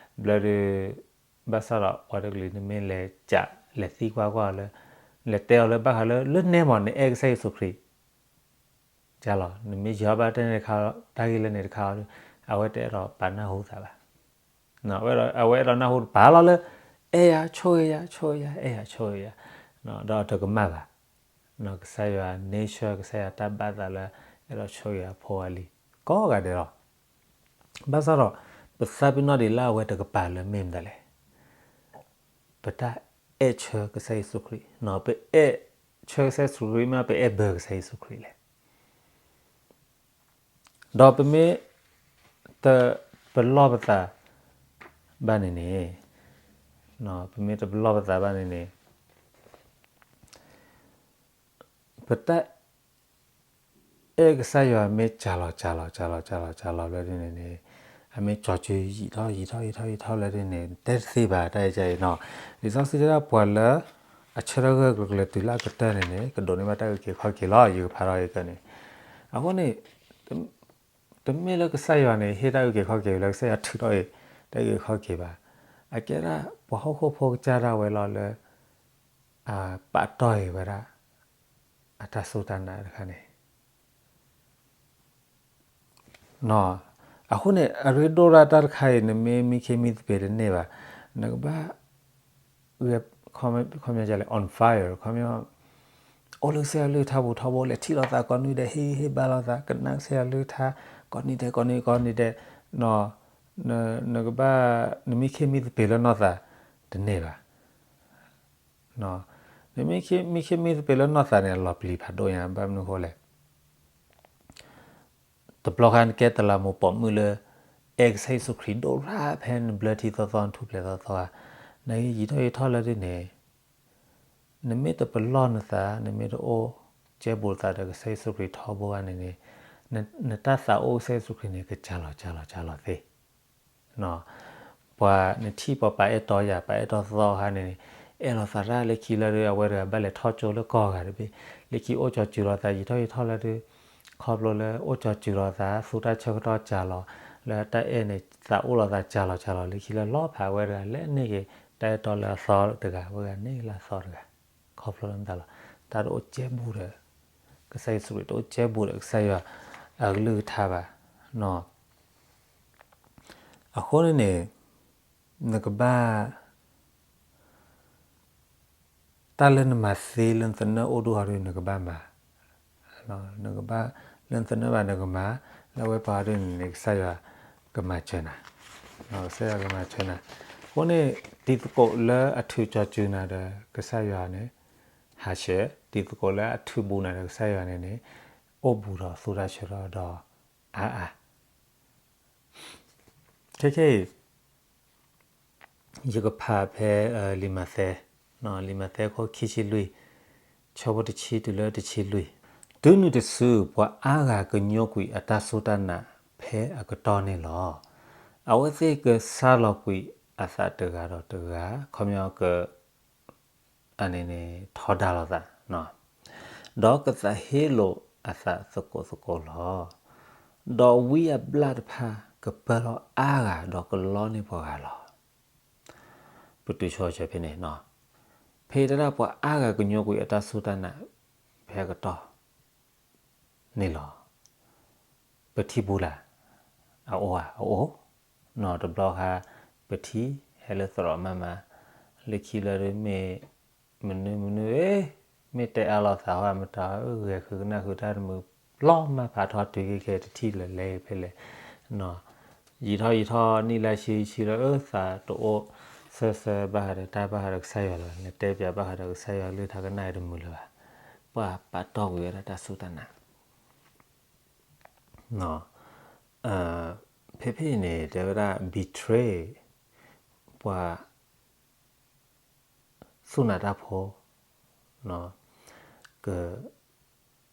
ဘျီဒုး ဘၣ်ဆၣ်ဒီးပှၤတကလုာ်န့ၣ်မ့ၢ်လဲၤကး လဲၤသံကွၢ်ကွၢ်အီၤလၢ လဲၤတဲအီၤလၢဘၣ်ဃးလၢ လၢနဲမး နအဲၣ်ကစၢ်ယ့ၣ်ၡူးခရံာ် ကလီၤ, နမ့ၢ်ယီၤဘၣ်တၢ်န့ၣ်တခါ တၢ်ဂ့ၢ်လၢန့ၣ်တခါအီၤဒီး အဝဲတအဲၣ်ဒိးပာ်နၢ်ဟူသးဘၣ်. အဝဲအဲၣ်ဒိးနၢ်ဟူတပာ်လီၤလၢ အဲၣ်ယၤဆိၣ်ဂ့ၤယၤ ဆိၣ်ဂ့ၤယၤ အဲၣ်ယၤဆိၣ်ဂ့ၤယၤ, ဒီးတကမၣ်ဘၣ်. ကစၢ်ယွၤ nature ကစၢ်ယွၤတၢ်ဘၣ်သးလၢ အဲၣ်ဒိးဆိၣ်ဂ့ၤအဖိအလံၤ ကိးဂၤဒဲးလီၤ. ဘၣ်ဆၣ်ဒီး ပသးပ့ၤနီၣ်ဒံးလၢအဝဲတကပၤလၢမ့ၢ်မတၤလဲၣ်. ပတၢ်အဲၣ်ဆၢကစၢ်ယ့ၣ်ၡူးခရံာ်, ပအဲၣ်ဆၢကစၢ်ယ့ၣ်ၡူးခရံာ် မ့ၢ်ပအဲၣ်ဘၢကစၢ်ယ့ၣ်ၡူးခရံာ်လဲၣ်. ဒီးပမ့ၢ်တပလီၢ်ပသး ဘၣ်န့ၣ်န့ၣ်, ပမ့ၢ်တပလီၢ်ပသးဘၣ်န့ၣ်န့ၣ်, ပတၢ် အဲၣ်ကစၢ်ယွၤမ့ၢ်စှၤလီၤ စှၤလီၤ စှၤလီၤ စှၤလီၤ စှၤလီၤဘျီဒ်န့ၣ်န့ၣ်, အမ့ၢ်ကၠီၤစုယံာ်ထီၣ် ယံာ်ထီၣ် ယံာ်ထီၣ် ယံာ်ထီၣ်ဘျီဒ်န့ၣ် တဲတသ့ဘၣ် တၢ်အံၤကၠါအံၤနီၤ. လံာ်စီဆှံတဲဒၣ်ပှၤလၢ အဆၢထၢၣ်ဂၢၢ်ကျၢၤကျၢၤတုၤလၢအကတၢၢ်န့ၣ်န့ၣ် ကဒိးန့ၢ်ဘၣ်တၢ်အုၣ်က့ၤခီၣ်က့ၤလီၤ ယကဖးထီၣ်အံၤကၢန့ၣ်. အဃိန့ၣ် တမ့ၢ်လၢကစၢ်ယွၤန့ၣ် ဟ့ၣ်တၢ်အုၣ်က့ၤခီၣ်က့ၤ လၢကစၢ်ယွၤထုးထီၣ်အံၤ တၢ်အုၣ်က့ၤခီၣ်က့ၤဘၣ်. အကဲဒၣ်ပှၤဟီၣ်ခိၣ်ဖိကစၢ်ဒၣ်ဝဲလီၤလၢ အပာ်တီၢ်အံၤဝဲဒၣ် အတၢ်စူၢ်တၢ်နာ်တခါန့ၣ် အဃိန့ၣ် အရ့ဒိၣ်ဒၣ်တၢ်တခါအံၤ နမ့ၢ်မံခ့မံသပ့ၤတန့ၢ်ဘၣ်, နကဘၣ် ခီပညီ on fire ခီပညီ အိၣ်လၢကစၢ်ယွၤကလုၢ်ကထါပူၤထီဘိ လဲၤထံၣ်လိာ်သးကိးနွံဒဲး ဟ့ၣ်ဂံၢ်ဟ့ၣ်ဘါလိာ်သး ကနၣ်ကစၢ်ယွၤကလုၢ်ကထါ ကိးနွံဒဲး ကိးနွံကိးနွံဒဲး နကဘၣ် နမံခ့မံသပ့ၤလၢနီၢ်သးတန့ၢ်ဘၣ်. နမံခ့မံသပ့ၤလၢနီၢ်သးန့ၣ် အလီၤပျံၤဖးဒိၣ်ညါ ဘၣ်မနုၤဃိလဲၣ် တဘျီဃီနကဲတလးမူးပိာ်မုၣ်လၢ အဲၣ်ကစၢ်ယ့ၣ်ၡူးခရံာ်ဒိၣ်ရၣ်ဖဲနဘျၢထံသီသီ နထူၣ်ဖျဲးသီသီဧါ, နယံာ်ထီၣ်ယံာ်ထီၣ်လၢဒ်န့ၣ် နမ့ၢ်တပလီၢ်နသး နမ့ၢ်တအိၣ်ကဲဘူးသးဒီးကစၢ်ယ့ၣ်ၡူးခရံာ်ထီဘိဧါန့ၣ်န့ၣ် နတၢ်သးအိၣ်ကစၢ်ယ့ၣ်ၡူးခရံာ်န့ၣ် ကစှၤလီၤ စှၤလီၤ စှၤလီၤသ့ ပှၤနထံၣ်ပှၤပာ်အဲၣ်တီယၤ ပာ်အဲၣ်တီသီခါန့ၣ်န့ၣ် အဲၣ်လိာ်သးတၢ်လၢခံလၢဒုး အဝဲတဂၤဘၣ်လဲၤထီၣ်ကၠိလၢကီၢ်ဂၤတဘ့ၣ် လၢခံအိၣ်ကၠီၤစူၤလိာ်သး ယံာ်ထီၣ်ယံာ်ထီၣ်လၢဒုး ခီဖျိလၢအိၣ်ကၠီၤစူၤလိာ်သး သူတၢ်ဆၢကတီၢ်စှၤလီၤ လၢတၢ်အဲၣ်န့ၣ် သးအိၣ်လိာ်သးစှၤလီၤစှၤလီၤ လၢခံလၢလီၤဖးဝဲတဂၤ လဲၤန့ၢ်က့ၤ တၢ်အဲၣ်တီလၢအသီတဂၤ ဝဲတဂၤန့ၢ်လၢအသီတဂၤ ခီဖျိလၢမတၤလီၤ တၢ်တအိၣ်ကဲဘူးဒီး ကစၢ်ယ့ၣ်ၡူးခရံာ် တအိၣ်ကဲဘူးဒီး ကစၢ်ယွၤအကလုၢ်ကထါဘၣ် အဃိန့ၣ်န့ၣ် နကဘၣ် တၢ်လၢနမၤသ့လၢနသနၢၣ်အိၣ်ဒိၣ်ဟီဒုး နကဘၣ်မၤ နကဘၣ် လၢနသနၢၣ်ဘၣ်နကမၤ လၢအဝဲပှၤဒ်န့ၣ်န့ၣ် ကစၢ်ယွၤကမၤစၢၤနၤ ကစၢ်ယွၤကမၤစၢၤနၤ အဃိန့ၣ် တံၤသကိးလၢအထုးကၠီၤစူၤနၤဒီး ကစၢ်ယွၤန့ၣ် ဟးဆှဲး တံၤသကိးလၢအထုးဘူးနၤဒီး ကစၢ်ယွၤန့ၣ်န့ၣ် အိၣ်ဘူးဒီးသူတၢ်ဆၢကတီၢ်ဒီး အါအါ ခဲခဲအံၤ ယကဖးဖဲ လံာ်မးသဲ, လံာ်မးသဲအခိၣ်ခံဆံလွံၢ်, ဆၢဖိတဆံတုၤလၢတဆံလွံၢ်, တုၤနုၤတစု ပှၤအါဂၤကညိကွံာ်အတၢ်စူၢ်တၢ်နာ်ဖဲအကတီၢ်န့ၣ်လီၤ. အဝဲသ့ၣ်ကဆါလီၤကွံာ်အသးတဂၤဒီးတဂၤ, ခီပညီက အန့ၣ်န့ၣ် ထီဒါလိာ်သး, ဒီးကသးဟ့လိာ်အသးသကိးသကိးလီၤ. ဒီးဝံအဘျၣ်တဖၣ်ကပၢလီၤအါဂၤဒီးကလီန့ၢ်ပှၤဂၤလီၤ. ပတုၤဆိဆၢဖဲန့ၣ်, ဖဲတဲဒၣ်ပှၤအါဂၤကညိကွံာ်အတၢ်စူၢ်တၢ်နာ် ဖဲအကတီၢ် န့ၣ်လီၤ. ပထံၣ်ဘူးလၢ်, အအိၣ်ဧါ, အအိၣ်, နီၢ်တဘျီဃါ ပထံၣ်ဟဲလၢသရိာ်မးမး, လၢခံလၢဒုးမ့ၢ် မနုၤမနုၤ, မ့ၢ်တဲအါလိာ်သးဟီ မတၤဂဲၤဃုာ်ကနၣ်ဃုာ်တၢ်တမုာ်, လီၤမၢ်ဖးထီတုၤက့ၤကဲတထံၣ်လၢလဲၤဖဲလဲၣ်, ယံာ်ထီၣ်ယံာ်ထီၣ်နံၣ်လါဆံဆံလၢအသးတအိၣ် စၢၤစၢၤဘၣ်ဃးဒီးတၢ်ဘၣ်ဃးဒီးကစၢ်ယွၤလၢၤဘၣ်, နတဲပၠးဘၣ်ဃးဒီးကစၢ်ယွၤလၢထးကနၣ်တမုာ်လၢၤဘၣ်, ပှၤပာ်တီၢ်ကွံာ်ဝဲဒၣ်တၢ်စူၢ်တၢ်နာ် ဖဲဖဲအံၤန့ၣ် တဲဝဲဒၣ် betray ပှၤ သူၣ်နၤတၢ်ဖိ က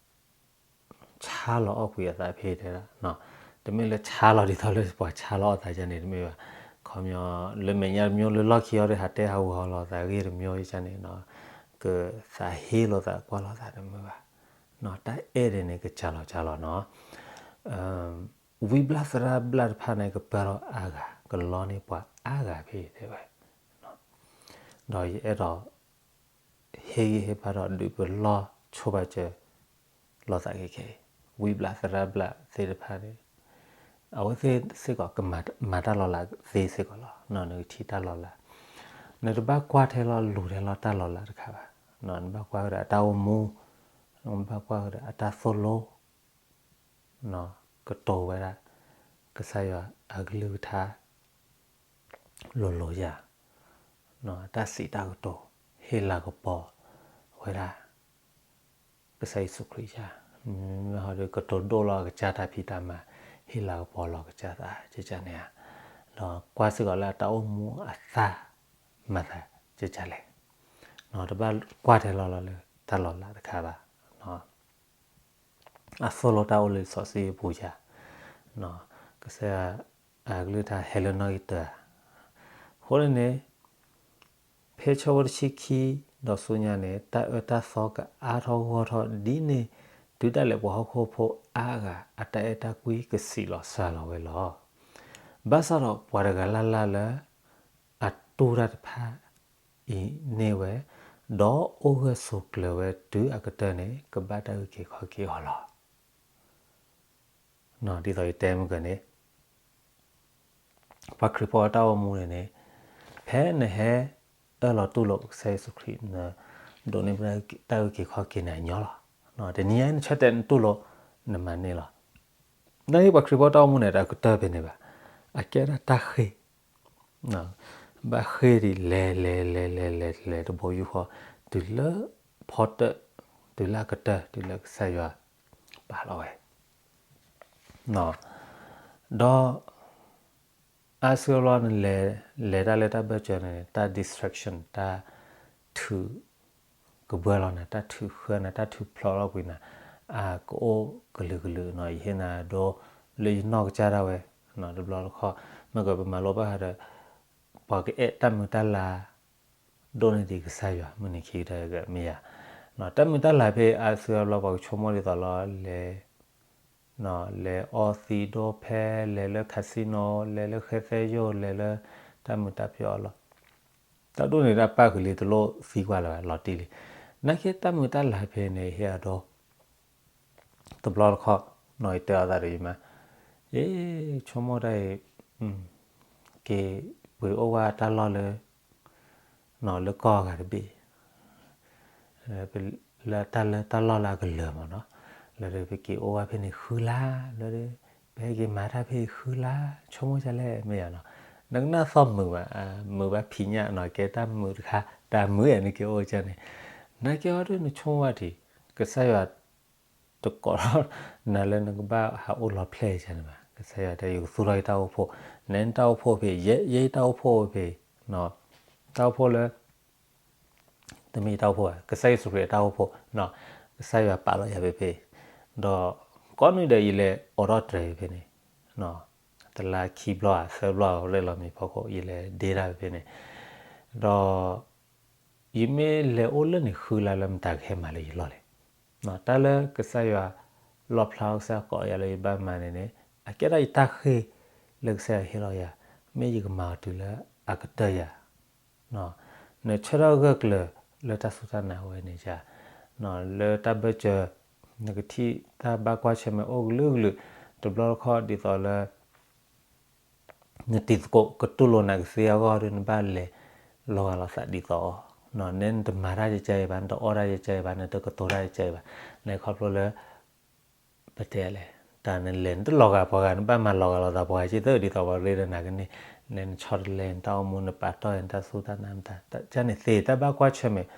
ဆါလီၤအီၣ်ကွံာ်အသးဖဲတဲဒၣ်, တမ့ၢ်လၢဆါလီၤဒ်သိးလၢပှၤဆါလီၤအီၣ်သးဒ်န့ၣ် တမ့ၢ်ဘၣ်, ခီပညီ လၢမဲာ်ညါတမံၤလၢလီၢ်ခံအီၤဒီး ဟးတဲဟးဂူာ်ဟးလီၤသးဂ့ၢ်တမံၤဒ်န့ၣ်, ကသးဟ့လိာ်သးကွၢ်လိာ်သးတမုာ်ဘၣ်, တၢ်အဲၣ်ဒ်န့ၣ် ကစှၤလီၤစှၤလီၤနီၤ, ဝံဘျၣ်သရၣ်ဘျၣ်တဖၣ်န့ၣ် ကပၢလီၤအါဂၤ ကလီန့ၢ်ပှၤအါဂၤဖဲတဲဝဲ ဒီးယအဲၣ်ဒိး ဟ့ၣ်ဂံၢ်ဟ့ၣ်ဘါဒီးဒုးပလီၢ်ဆိဘၣ်စၢၤလိာ်သးခဲခဲအံၤ, ဝံဘျၣ်သရၣ်ဘျၣ်သ့ၣ်တဖၣ်န့ၣ် အဝဲသ့ၣ်စ့ၢ်ကီးကမၤတၢ်လီၤလးသ့စ့ၢ်ကီးလီၤ, နကထံၣ်တၢ်လီၤလး, နတဘၣ်ကွၢ်ထဲလီၤလူၤထဲလီၤတၢ်လီၤလးတခါဘၣ်, နဘၣ်ကွၢ်ဃုာ်ဒီးအတၢ်အိၣ်မူ, နဘၣ်ကွၢ်ဃုာ်ဒီးအတၢ်သိၣ်လိ ကတိၤဝဲဒၣ် ကစၢ်ယွၤအကလုၢ်ကထါ လိၤလိၤယၤ, တၢ်စံးတၢ်ကတိၤ ဟ့ၣ်လၤကပီၤဝဲဒၣ် ကစၢ်ယ့ၣ်ၡူးခရံာ်ယၤ, မ့ၢ်ဟီဒီးကတိၤဒိၣ်လီၤကစၢ်တၢ်ဖံးတၢ်မၤ, ဟ့ၣ်လၤကပီၤလီၤကစၢ်သး ကကန့ၣ်ဧါ, ဒီးကွၢ်စ့ၢ်ကီးလၢအတၢ်အိၣ်မူအသး မၤသးကကလဲၣ်, တဘၣ်ကွၢ်ထဲလီၤလီၤလၢတၢ်လီၤလးတခါဘၣ်. အသိၣ်လိတၢ်အိၣ်လၢလံာ်စီဆှံအပူၤဧါ, ကစၢ်ယွၤအကလုၢ်ကထါဟဲလၢနီၣ်ဂံၢ်တၢဧါ. အဃိန့ၣ်န့ၣ် ဖဲဆၢဖိတဆံခံ ဒီးဆူညါန့ၣ် တၢ်အၢတၢ်သီကအါထီၣ်ဂီၢ်ထီၣ်ဒ်န့ၣ် တုၤဒၣ်လဲာ်ပှၤဟီၣ်ခိၣ်ဖိအါဂၤ အတၢ်အဲၣ်တၢ်ကွံကဆံးလီၤစှၤလီၤဝဲလီၤ. ဘၣ်ဆၣ်ဒီးပှၤတဂၤလၢ်လၢ်လၢ အတူၢ်တၢ်တဖၣ်အံၤန့ၢ်ဝဲ, ဒီးအိၣ်ဂၢၢ်ဆိးကျၢၤဝဲတုၤအကတၢၢ်န့ၣ် ကဘၣ်တၢ်အုၣ်က့ၤခီၣ်က့ၤအီၤလီၤ. ဒ်သိးယတဲမုၢ်ကန့ၣ် ပှၤခရံာ်ဖိအတၢ်အိၣ်မူန့ၣ်န့ၣ် ဖဲနဟဲအၢၣ်လီၤတူၢ်လိာ်ကစၢ်ယ့ၣ်ၡူးခရံာ် နဒိးန့ၢ်တၢ်အုၣ်က့ၤခီၣ်က့ၤန့ၣ်အညီလီၤ. တနံၤညါနဆၢတဲာ်နတူၢ်လိာ် နမၤန့ၢ်လီၤ. နာ်က့ပှၤခရံာ်ဖိတၢ်အိၣ်မူန့ၣ် တၢ်ကတၢၢ်ဖဲန့ၣ်ဘၣ်. အကဲဒၣ်တၢ်ဃ့ၢ် ဘၣ်ဃ့ၢ်ဒ်လဲၤလဲၤလဲၤလဲၤလဲၤလဲၤတဘိယူၢ်ဃီ တုၤလၢဖီတၢၣ် တုၤလၢအကတၢၢ် တုၤလၢကစၢ်ယွၤပာ်လီၤဝဲ ဒီး အါစုအါဘျီနလဲၤ လဲၤတၢ်လၢတၢ်ဘၢၣ်စၢၤန့ၣ် တၢ် distraction တၢ်ထုးကဘှၢလီၤနၤ တၢ်ထုးဃၢနၤ တၢ်ထုးဖျိးလီၤကွံာ်နၤ အကအိၣ်ကလုာ်ကလုာ်နီၤ ယဟ့ၣ်နၤဒိ လၢယနီၢ်ကစၢ်ဒၣ်ဝဲ တဘျီတခီၣ် မ့ၢ်ကပမၤလိဘၣ်ဃးဒီး ပှၤကအဲၣ်တၢ်မုာ်တၢ်လၤ ဒိၣ်န့ၢ်ဒံးကစၢ်ယွၤ မုၢ်နံၤခံကတၢၢ်မ့ၢ်ယၤ တၢ်မုာ်တၢ်လၤဖဲအါစုအါဘျီ ပှၤကဆိကမိၣ်ဒ်သိးလီၤ လဲၤ လဲၤအီသံးဒိဖဲ လဲၤလၢ casino လဲၤလၢဃဲသဲယိၣ် လဲၤလၢတၢ်မုာ်တၢ်ပျီအလီၢ် တၢ်ဒိၣ်န့ၢ်တၢ်ပၣ်ဃုာ်လံတလိၣ်သံကွၢ်လၢၤဘၣ် လီၤတံၢ်လံ. နာ်က့တၢ်မုာ်တၢ်လၤဖဲန့ၣ် ဟ့ၣ်အဒိ တဘျီတခီၣ် နီၢ်အံၤတဲအီၤသးဒီးယမါ ယဆိကမိၣ်တၢ်အံၤ က့ၤပှ့ၤအိၣ်ဝဲတၢ်လီၢ်လၢ နီၢ်လၢကီၢ်အဂၤတဘ့ၣ် လၢတၢ်လၢတၢ်လီၢ်လၢအကလၢၤမးနီၤ လၢပက့ၤအိၣ်ဝဲဖဲန့ၣ်ဃုလါ လၢ ပဟဲက့ၤမၤတၢ်ဖဲအံၤဃုလါ ဆိကမိၣ်ဒ်လဲၣ်မ့ၢ်ယၤနီၤ နကနၣ်သီၣ်မုာ်ဘၣ် မုာ်ဘၣ်ဖံးညၣ်နီၤ ကဲတၢ်မုာ်တခါ တၢ်မုာ်အဲၣ်နက့ၤအိၣ်ကၢန့ၣ် နာ်က့အီၤဒ်နဆိကမိၣ်ဝဲဒံး ကစၢ်ယွၤ တကိးထီၣ်နၤလၢနကဘၣ်ဟးအိၣ်လီၤဖျဲၣ်ကၢန့ၣ်ဘၣ် ကစၢ်ယွၤတဲယကသူၣ်ထီၣ်ယတၢ်အိၣ်ဖှိၣ် နဲနတၢ်အိၣ်ဖှိၣ်ဖဲ ယဲယတၢ်အိၣ်ဖှိၣ်ဖဲ တၢ်အိၣ်ဖှိၣ်လၢ တမ့ၢ်ယတၢ်အိၣ်ဖှိၣ်ဘၣ် ကစၢ်ယ့ၣ်ၡူးခရံာ်အတၢ်အိၣ်ဖှိၣ် ကစၢ်ယွၤပာ်လီၤယၤဖဲဖဲ ဒီးကိးနွံဒဲးယလဲၤအိးထီၣ်တြဲၤဖဲဖဲန့ၣ် တလါခံဘျီဧါသၢဘျီဧါ ရဲၣ်လီၤမ့ၢ်ဖီခိၣ် ယလဲၤဒ့တၢ်ဖဲဖဲန့ၣ် ဒီး ယမ့ၢ်လဲၤအိၣ်လၢန့ၣ်ဃုလါလၢမတၤကဟဲမၤလၢယလီၢ်လဲၣ်. တၢ်လၢကစၢ်ယွၤလီၣ်ဖျါကစၢ်ကိးယၤလၢယဘၣ်မၤန့ၣ်န့ၣ် အကဲဒၣ်ယတၢ်ဃ့ၢ်လၢကစၢ်ယွၤဟ့ၣ်လီၤယၤ မ့ၢ်ယကမၤအီၤတုၤလၢအကတၢၢ်ယၤ နဆၢထၢၣ်ဂၢၢ်ကျၢၤလၢတၢ်စူၢ်တၢ်နာ်ဝဲန့ၣ်ယၤ လၢတၢ်ဘၢၣ်စၢၤ နကထံၣ်တၢ်ဘၣ်ကွၢ်ဆၢၣ်မဲာ်အိၣ်ကလုာ်ကလုာ် တဘျီတခီၣ်ဒ်သိးလၢ နတံၤသကိးကတူၢ်လိာ်နၤကသ့အဂီၢ်ဒီး နဘၣ်လဲၤလီၤဂာ်လိာ်သးဒ်သိးအီၤ, နဲနတမၤတၢ်ကကဲအံၤဘၣ်, နတအီၣ်တၢ်ကကဲအံၤဘၣ်, နတကတိၤတၢ်ကကဲအံၤဘၣ်, နဲခီဖျိလၢ ပတဲလဲၣ်, တၢ်နလဲၤ နတလီၤဂာ်ပှၤဂၤ နဘၣ်မၤလီၤဂာ်လိာ်သးပှၤဂၤ ကသ့ၣ်ဒ်သိးပှၤရ့ဒီးနၤကန့ၣ်, နဲနဆီတလဲနတၢ်အိၣ်မူ နပာ်တီၢ်နတၢ်စူၢ်တၢ်နာ်မတၤ ကန့ၣ်သ့ တၢ်ဘၣ်ကွၢ်ဆၢၣ်မဲာ်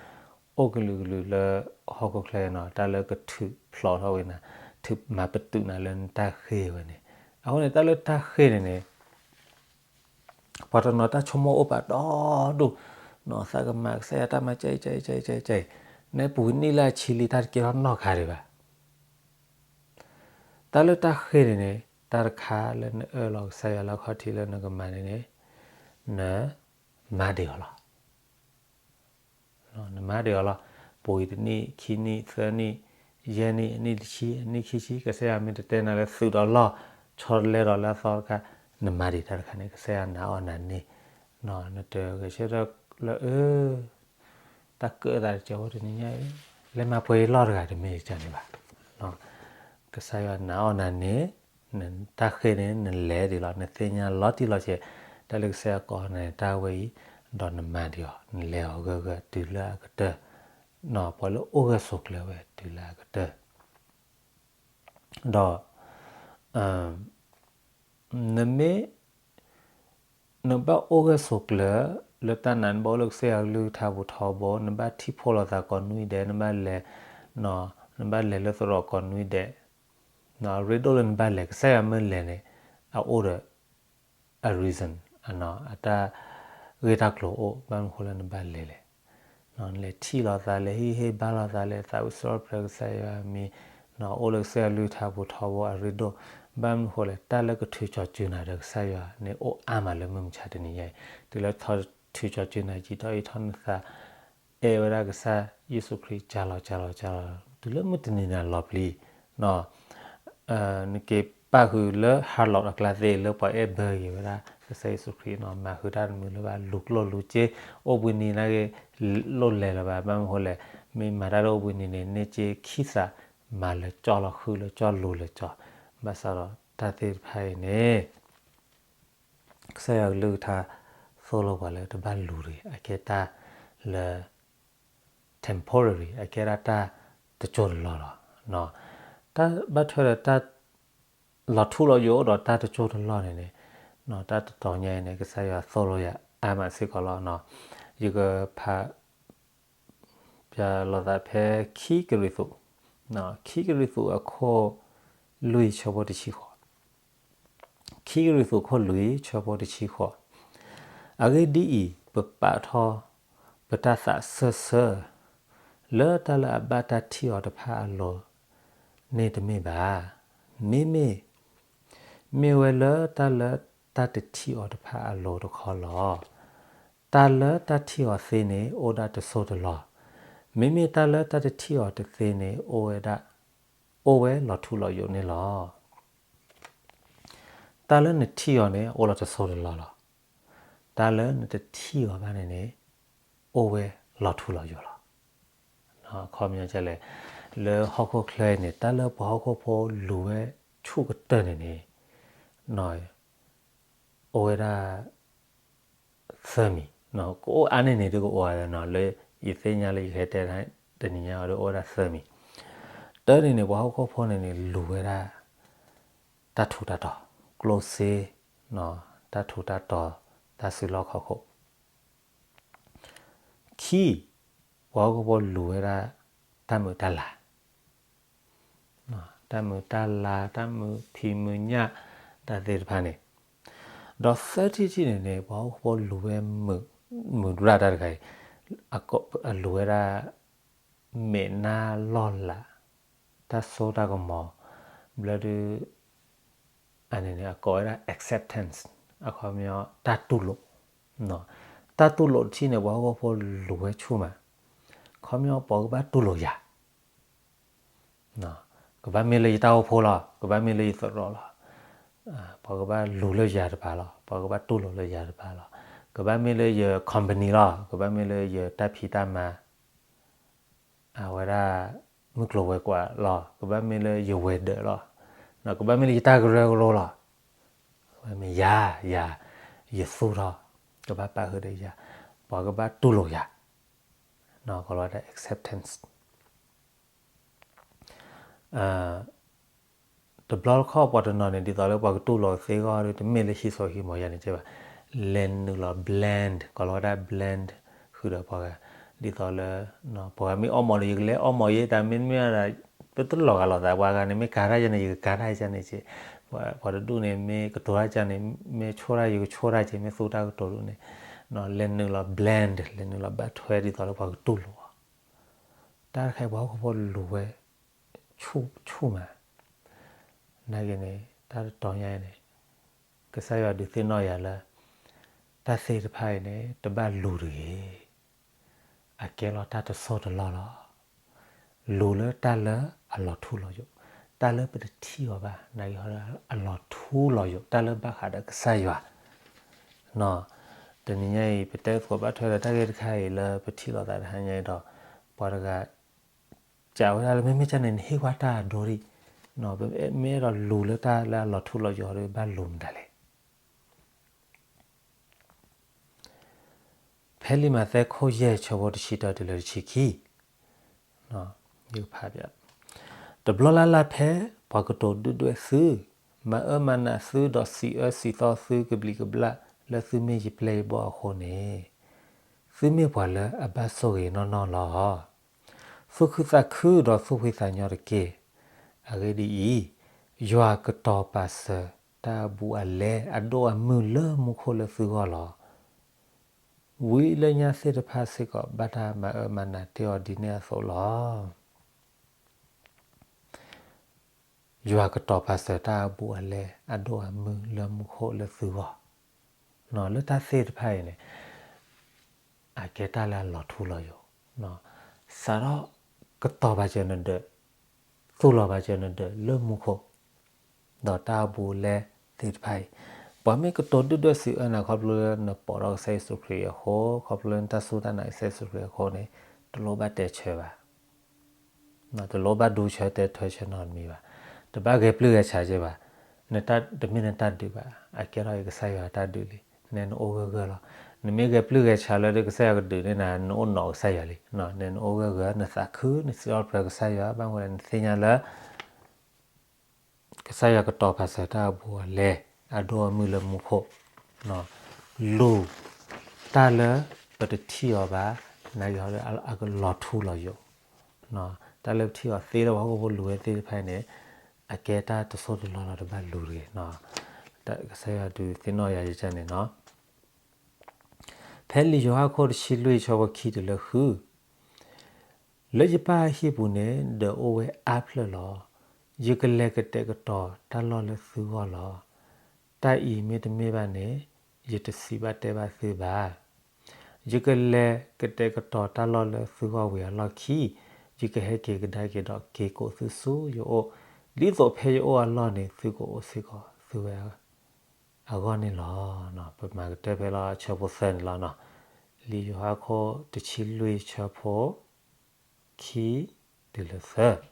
အိၣ်ကလုာ်ကလုာ်လၢဟီၣ်ခိၣ်ချၢနီၤ, တၢ်လၢကထုးဖျိးထီၣ်ဝဲနၤ, ထုးမၤပတုာ်နၤလၢနတၢ်ဃ့ၢ်ဝဲန့ၣ်, အဃိန့ၣ် တၢ်လၢတၢ်ဃ့ၢ်န့ၣ်န့ၣ် ပှၤတနီၤတၢ်ဆိကမိၣ်အိၣ်ပာ်ဒီဒူၣ်, သးကမၤကစၢ်ယွၤတၢ်မၤကဲအံၤ ကဲအံၤ ကဲအံၤ ကဲအံၤ, နဲပူၤနံၣ်လၢအဆံလံ တၢ်တကဲထီၣ်နီတခါဒံးဘၣ်. တၢ်လၢတၢ်ဃ့ၢ်န့ၣ်န့ၣ် တၢ်တခါလၢနအၢၣ်လီၤကစၢ်ယွၤလၢအခီၣ်ထံးလၢနကမၤန့ၣ်န့ၣ် နမၤဒံးအီၤလီၤ. နမၤဒံးအီၤလီၤ. ပူၤကွံာ်တနံၣ်, ခံနံၣ်, သၢနံၣ်, ယဲၢ်နံၣ်, အနံၣ်တဆံ, အနံၣ်ခံဆံ, ကစၢ်ယွၤမ့ၢ်တတဲနၤလၢသုးဒီးလီၢ်, ဆီတလဲဒီးလၢအသီတခါ, နမၤဒံးတၢ်တခါန့ၣ် ကစၢ်ယွၤနာ်အီၣ်နၤန့ၣ်, နတဂဲၤဆၢထၢၣ်လၢအၢ တၢ်ကၢသးတကဲဖိတနံၤညါအံၤ, လဲၤမၤပှဲၤယလီၢ်တဂၤတမ့ၢ်ကန့ၣ်ဘၣ်. ကစၢ်ယွၤနာ်အီၣ်နၤန့ၣ်, နတၢ်ဃ့ၢ်န့ၣ် နလဲၤဒံးလီၤ, နသ့ၣ်ညါလီၤတံၢ်လီၤဆဲး, တၢ်လၢကစၢ်ယွၤကိးနၤတၢ်ဝဲအံၤ, ဒီးနမၤဒံးအီၤ, နလဲၤအီၤဂၢၢ်ဂၢၢ်တုၤလၢအကတၢၢ်, ပှၤလၢအိၣ်ဂၢၢ်ဆိးကျၢၤဝဲတုၤလၢအကတၢၢ် ဒီး နမ့ၢ် နဘၣ်အိၣ်ဂၢၢ်ဆိးကျၢၤ လၢတၢ်နာ် နဘၣ်အိၣ်လၢကစၢ်ယွၤကလုၢ်ကထါပူၤထီဘိ, နဘၣ်ထံၣ်ဖှိၣ်လိာ်သးကိးနွံဒဲး, နဘၣ်လဲၤ, နဘၣ်လဲၤလၢသရိာ်ကိးနွံဒဲး, အရ့ဒိၣ်လၢနဘၣ်လဲၤ, ကစၢ်ယွၤမ့ၢ်လဲၤန့ၣ် အအိၣ်ဒီး အ reason အတၢ်ဂ့ၢ်တၢ်ကျိၤအိၣ် ဘၣ်မနုၤဃိလၢနဘၣ်လဲၤလဲၣ်. နလဲၤထံၣ်လိာ်သး လဲၤဟ့ၣ်ဂံၢ်ဟ့ၣ်ဘါလိာ်သး လဲၤသးဝံၣ်စရီပြၢၤကစၢ်ယွၤမံၤ, အိၣ်လၢကစၢ်ယွၤကလုၢ်ကထါပူၤထီဘိအရ့ဒိၣ်, ဘၣ်မနုၤဃိလဲၣ် တၢ်လၢကထုးကၠီၤစုနၤဒီးကစၢ်ယွၤန့ၣ်အိၣ်အါမးလၢမုၢ်မဆါတနံၤညါအံၤ, တုၤလၢထီထုးကၠီၤစုနၤယံာ်ထီၣ်အံၤထီၣ်နသး အဲၣ်ဝဲဒၣ်ကစၢ်ယ့ၣ်ၡူးခရံာ် ကၢ်လီၤ ကၢ်လီၤ ကၢ်လီၤ, တုၤလၢမုၢ်တနံၤန့ၣ်လီၤပျံၤ နက့ၤပာ်ဃုာ်လၢ Hard Rock အကျါသ့ၣ်လၢပှၤအဲၣ်ဘၢဂ့ၤဝဲဒၣ် ကစၢ်ယ့ၣ်ၡူးခရံာ်နီၤ, မၤဃုာ်တၢ်တမုာ်လၢၤဘၣ်, လူၤကျိၣ်လူၤစ့, အိၣ်ဘှံးနံၤနာ်က့ လိၣ်လဲၤလၢၤဘၣ်, ဘၣ်မနုၤဃိလဲၣ်, မ့ၢ်မၤတၢ်လၢအိၣ်ဘှံးနံၤန့ၣ် န့ၢ်စ့ခံသးမၤလၢာ်ကၠီလီၤ, ဃုလၢာ်ကၠီ လူၤလၢာ်ကၠီ, ဘၣ်ဆၣ်ဒီးတၢ်သ့ၣ်တဖၣ်အံၤန့ၣ် ကစၢ်ယွၤကလုၢ်ကထါသိၣ်လိပှၤလၢတဘၣ်လူၤတဂ့ၤ, အကဲတၢ်လၢ temporary, အကဲဒၣ်တၢ်တစိၢ်တလီၢ်လီၤ. တၢ်ဘၣ်ထွဲဒီးတၢ် လီၤထူလီၤယိာ်အိၣ်ဒီးတၢ်တစိၢ်တလီၢ်န့ၣ်န့ၣ်, တၢ်တတီၤညါအံၤန့ၣ် ကစၢ်ယွၤသိၣ်လိယၤအါမးစ့ၢ်ကီးလီၤ. ယကဖး ပျၢ်လိာ်သးဖဲခံကရံၣ်သူး, ခံကရံၣ်သူးအခိၣ်လွံၢ်ဆၢဖိတဆံဃိး, ခံကရံၣ်သူးခိၣ်လွံၢ်ဆၢဖိတဆံဃိး, အဂ့ၢ်ဒ်အံၤ, ပပာ်ထီၣ်ပတၢ်သးစၢၢ်ဆၢ လၢတၢ်လၢအဘၣ်တၢ်ထံၣ်အီၤတဖၣ်အလိၤန့ၣ်တမ့ၢ်ဘၣ်. မ့မ့ၢ် မ့ၢ်ဝဲလၢတၢ်လၢတၢ်တထံၣ်အီၤတဖၣ်အလိၤတခီလီၤ. တၢ်လၢတၢ်ထံၣ်အီၤသ့န့ၣ် အိၣ်ဒၣ်တစိၢ်တလီၢ်, မ့မ့ၢ်တၢ်လၢတၢ်တထံၣ်အီၤတသ့န့ၣ် အိၣ်ဝဲဒၣ်, အိၣ်ဝဲလီၤထူလီၤယိာ်န့ၣ်လီၤ. တၢ်လၢနထံၣ်အီၤန့ၣ် အိၣ်လီၤတစိၢ်တလီၢ်လီၤ. တၢ်လၢနတထံၣ်အီၤဘၣ်န့ၣ်န့ၣ် အိၣ်ဝဲလီၤထူလီၤယိာ်လီၤ. အခီပညီလဲၣ်, လၢဟီၣ်ခိၣ်ချၢအံၤန့ၣ် တၢ်လၢပှၤဟီၣ်ခိၣ်ဖိလူၤဝဲဆူၣ်ကတၢၢ်န့ၣ်န့ၣ် အိၣ်ဝဲဒၣ် သၢမံၤ, ကအိၣ်အါန့ၢ်န့ၣ်ဒုးကအိၣ်ဝဲနီၤ, လၢယသ့ၣ်ညါလၢယကဟဲတဲတနံၤညါအီၤဒီး အိၣ်ဝဲဒၣ်သၢမံၤ. တၢ်န့ၣ်န့ၣ် ပှၤဟီၣ်ခိၣ်ဖိန့ၣ်န့ၣ် လူၤဝဲဒၣ် တၢ်ထူးတၢ်တီၤ, ကျိၣ်စ့, တၢ်ထူးတၢ်တီၤ, တၢ်စုလီၢ်ခီၣ်ခိၣ်. ခံ, ပှၤဟီၣ်ခိၣ်ဖိလူၤဝဲဒၣ် တၢ်မုာ်တၢ်လၤ တၢ်မုာ်တၢ်လၤ, တၢ်မုာ်ဖံးမုာ်ညၣ်, တၢ်သ့ၣ်တဖၣ်န့ၣ်. ဒီးသၢထံၣ်တထံၣ်န့ၣ်န့ၣ် ပှၤဟီၣ်ခိၣ်ဖိလူၤဝဲ မုာ်ရၣ်တၢ်တခါအံၤ, အလူၤဝဲဒၣ် မဲာ်နါလီၢ်လၤ, တၢ်စိတၢ်ကမီၤ, ဘျီဒုး အန့ၣ်န့ၣ် အကိးဝဲဒၣ် acceptance, အခီပညီ တၢ်တူၢ်လိာ်. တၢ်တူၢ်လိာ်တထံၣ်န့ၣ် ပှၤဟီၣ်ခိၣ်ဖိလူၤဝဲဆူၣ်မး, ခီပညီ ပှၤကဘၣ်တူၢ်လိာ်ယၤ ကဘၣ်မ့ၢ်လၢယတၢ်အိၣ်ဖှိၣ်လီၤ, ကဘၣ်မ့ၢ်လၢယသရိာ်လီၤ, ပှၤကဘၣ်လူၤလၢယၤတပၤလီၤ, ပှၤကဘၣ်တူၢ်လိာ်လၢယၤတပၤလီၤ, ကဘၣ်မ့ၢ်လၢယ company လီၤ, ကဘၣ်မ့ၢ်လၢယတၢ်ဖံးတၢ်မၤ အဝဲဒၣ် မုၢ်ကျိၤဝဲၤကွာ်လီၤ, ကဘၣ်မ့ၢ်လၢယဝဲၤဒၢးလီၤ, ကဘၣ်မ့ၢ်လၢယတၢ်ကရၢကရိလီၤ, ကဘၣ်မ့ၢ်ယၤ, ယၤ, ယသူၣ်ထီၣ်, ကဘၣ်ပာ်ဃုာ်ဒီးယၤ, ပှၤကဘၣ်တူၢ်လိာ်ယၤ, ကိးလီၤဝဲဒၣ် acceptance. တဘျီတခီၣ်ပှၤတနီၤန့ၣ် ဒ်သိးလၢပှၤကတူၢ်လိာ်သ့အဂီၢ်ဒီး တမ့ၢ်လၢဟံးစိဟံးမိၤယၤန့ၣ်ကဲဘၣ်, လဲၤနုာ်လီၤ blend, ကိးလီၤဝဲဒၣ် blend ဃုာ်ဒီးပှၤဂၤ, ဒ်သိးလၢ ပှၤဂၤမ့ၢ်အီမိာ်ဒီး ယကလဲၤအီမိာ်ယဲ တၢ်မ့တမ့ၢ်ဒၣ် ပတလီၤဂာ်လိာ်သး, ပှၤဂၤန့ၣ် မ့ၢ်ကၤတၢ်ယဲန့ၣ် ယကကၤတၢ်ယဲန့ၣ်က့, ပှၤတဒူၣ်န့ၣ် မ့ၢ်ကတိၤတၢ်ယဲန့ၣ် မ့ၢ်ဆိၣ်တၢ် ယကဆိၣ်တၢ်က့, မ့ၢ်သူတၢ်ကတိၤဒူၣ်န့ၣ်, လဲၤနုာ်လီၤ blend, လဲၤနုာ်လီၤဘၣ်ထွဲဒ်သိးလၢပှၤကတူၢ်လိာ်အီၤ, တၢ်တခါအံၤပှၤဟီၣ်ခိၣ်ဖိလူၤဝဲ ဆူၣ်ဆူၣ်မး, နာ်က့န့ၣ် တၢ်တတီၤညါအံၤန့ၣ် ကစၢ်ယွၤဒုးသ့ၣ်နီၣ်ယၤလၢ တၢ်သ့ၣ်တဖၣ်အံၤန့ၣ် တဘၣ်လူၤတဂ့ၤ, အကဲလီၤတၢ်တစိၢ်တလီၢ်လီၤ. လူၤလၢတၢ်လၢအလီၤထူလီၤယိာ်, တၢ်လၢပတထံၣ်အီၤဘၣ်, နာ်က့ဟီဒီးအလီၤထူလီၤယိာ်, တၢ်လၢဘၣ်ဃးဒီးကစၢ်ယွၤ တနံၤညါအံၤ ပတဲသကိးဘၣ်ထွဲဒီးတၢ်ဂ့ၢ်တခါအံၤလၢပထံၣ်လိာ်သးတဟါညါအံၤဒီး ပှၤတဂၤ ကးဝဲဒၣ်လၢ မ့မ့ၢ်ကၢ်န့ၣ် နဟ့ၣ်ကွၢ်တၢ်ဒိဒံး, မ့ၢ်အဲၣ်ဒိးလူၤလၢတၢ်လၢအလီၤထူလီၤယိာ်ဒီး ဘၣ်လူၤမတၤလဲၣ်. ဖဲလံာ်မးသဲခိၣ်ယဲၢ်ဆၢဖိတဆံတၢတုၤလၢတဆံခံ, တဘျီလၢ်လၢ်ဖဲပှၤကတိၤဒုၣ်ဒွဲၣ်သု, မၤအၢမၤနးသုဒီးစံးအၢစံးသီသုကဘျံးကဘျၣ်လၢသုမ့ၢ်ယပျဲၢ်ယဘီၣ်အဃိန့ၣ်, သုမ့ၢ်ပှၤလၢအဘၣ်ဆိၣ်ဂ့ၤနီၢ်နီၢ်လီၤ. သူၣ်ခုသးခုဒီးသူၣ်ဖှံသးညီတက့ၢ်. အဂ့ၢ်ဒ်အံၤ, ယွၤကတီၤပာ်စၢၤတၢ်အဘူးအလဲအဒိၣ်အမုၢ်လၢမူခိၣ်လၢသုဂီၢ်လီၤ. ဝံလၢညါသ့ၣ်တဖၣ်စ့ၢ်ကီး ဘၣ်တၢ်မၤအၢမၤနးတ့ၢ်အီၤဒ်န့ၣ်အသိးလီၤ. ယွၤကတီၤပာ်စၢၤတၢ်အဘူးအလဲအဒိၣ်အမုၢ်လၢမူခိၣ်လၢသုဂီၢ်, လၢတၢ်သ့ၣ်တဖၣ်အံၤန့ၣ် အကဲတၢ်လၢအလီၤထူလီၤယိာ်, စးထီၣ်ကတီၤပာ်စၢၤနဒၢး, သူၣ်လီၤပာ်စၢၤနဒၢးလၢမူခိၣ်, ဒီးတၢ်အဘူးအလဲသ့ၣ်တဖၣ်အံၤ, ပှၤမ့ၢ်ကတိၤဒုၣ်ဒွဲၣ်စံးအၢနၤ ခီဖျိလၢနပိာ်ထီၣ်ကစၢ်ယ့ၣ်ၡူးခရံာ်အဃိ, ခီဖျိလၢနတၢ်စူၢ်တၢ်နာ်ကစၢ်ယ့ၣ်ၡူးခရံာ်အဃိန့ၣ်, တလိၣ်ဘၣ်တဲဆၢဘၣ် တလိၣ်ဘၣ်ဒူဆၢတဲထွဲဆၢနီတမံၤဘၣ်. တဘၣ်ဂဲၤပျုၢ်ဂဲၤဆးက့ဘၣ်. နတၢ်တမ့ၢ်နတၢ်ဒုးဘၣ်, အကဲထီၣ်အံၤကစၢ်ယွၤအတၢ်ဒုးလံ, နဲနအိၣ်ဂၢၢ်ဂၢၢ်လီၤ. နမ့ၢ်ဂဲၤပျုၢ်ဂဲၤဆးလၢကစၢ်ယွၤကဒုးန့ၢ်နၤ နအိၣ်နီၢ်ကစၢ်ယွၤလံ. နဲနအိၣ်ဂၢၢ်ဂၢၢ် နသးခု နစံးထီၣ်ပတြၢၤကစၢ်ယွၤ ဘၣ်မနုၤလဲၣ် နသ့ၣ်ညါလၢ ကစၢ်ယွၤကတီၤပာ်စၢၤတၢ်အဘူးအလဲ အဒိၣ်အမုၢ်လၢမူခိၣ်, လူၤတၢ်လၢပတထံၣ်အီၤဘၣ်, နာ်က့ၤဟီဒုးအကလီၤထူလီၤယိာ်, တၢ်လၢပထံၣ်အီၤသ့လၢပှၤဟီၣ်ခိၣ်ဖိလူၤဝဲသ့ၣ်တဖၣ်န့ၣ်, အကဲတၢ်တစိၢ်တလီၢ်လီၤ တဘၣ်လူၤတဂ့ၤ. ကစၢ်ယွၤဒုးသ့ၣ်နီၣ်ယၤယကန့ၣ်နီၤ. ဖဲလံာ်ယိၤဟၣ်ခိၣ်တဆံလွံၢ်ဆၢဖိခံတုၤလၢဃု, လၢယပၢ်အဟံၣ်ပူၤန့ၣ် ဒီးအိၣ်ဝဲအါဖျၢၣ်လီၤ. ယကလဲၤကတဲာ်ကတီၤတၢ်လီၢ်လၢသုဂီၢ်လီၤ. တၢ်အံၤမ့တမ့ၢ်ဘၣ်န့ၣ် ယတစံးဘၣ်တဲဘၣ်သုဘၣ်. ယကလဲၤကတဲာ်ကတီၤတၢ်လီၢ်လၢသုဂီၢ်ဝံၤအလီၢ်ခံ, ယကဟဲက့ၤကဒါက့ၤဒီးက့ၤကိးသုဆူယအိၣ်, ဒ်သိးဖဲယအိၣ်အလီၢ်န့ၣ် သုကအိၣ်စ့ၢ်ကီးသုဝဲအဂီၢ်န့ၣ်လီၤ. ပမၤကတၢၢ်ဖဲလီၤဆၢဖိသၢန့ၣ်လီၤ. လံာ်ယိၤဟၣ်ခိၣ်တဆံလွံၢ်ဆၢဖိ ခံတုၤလၢသၢ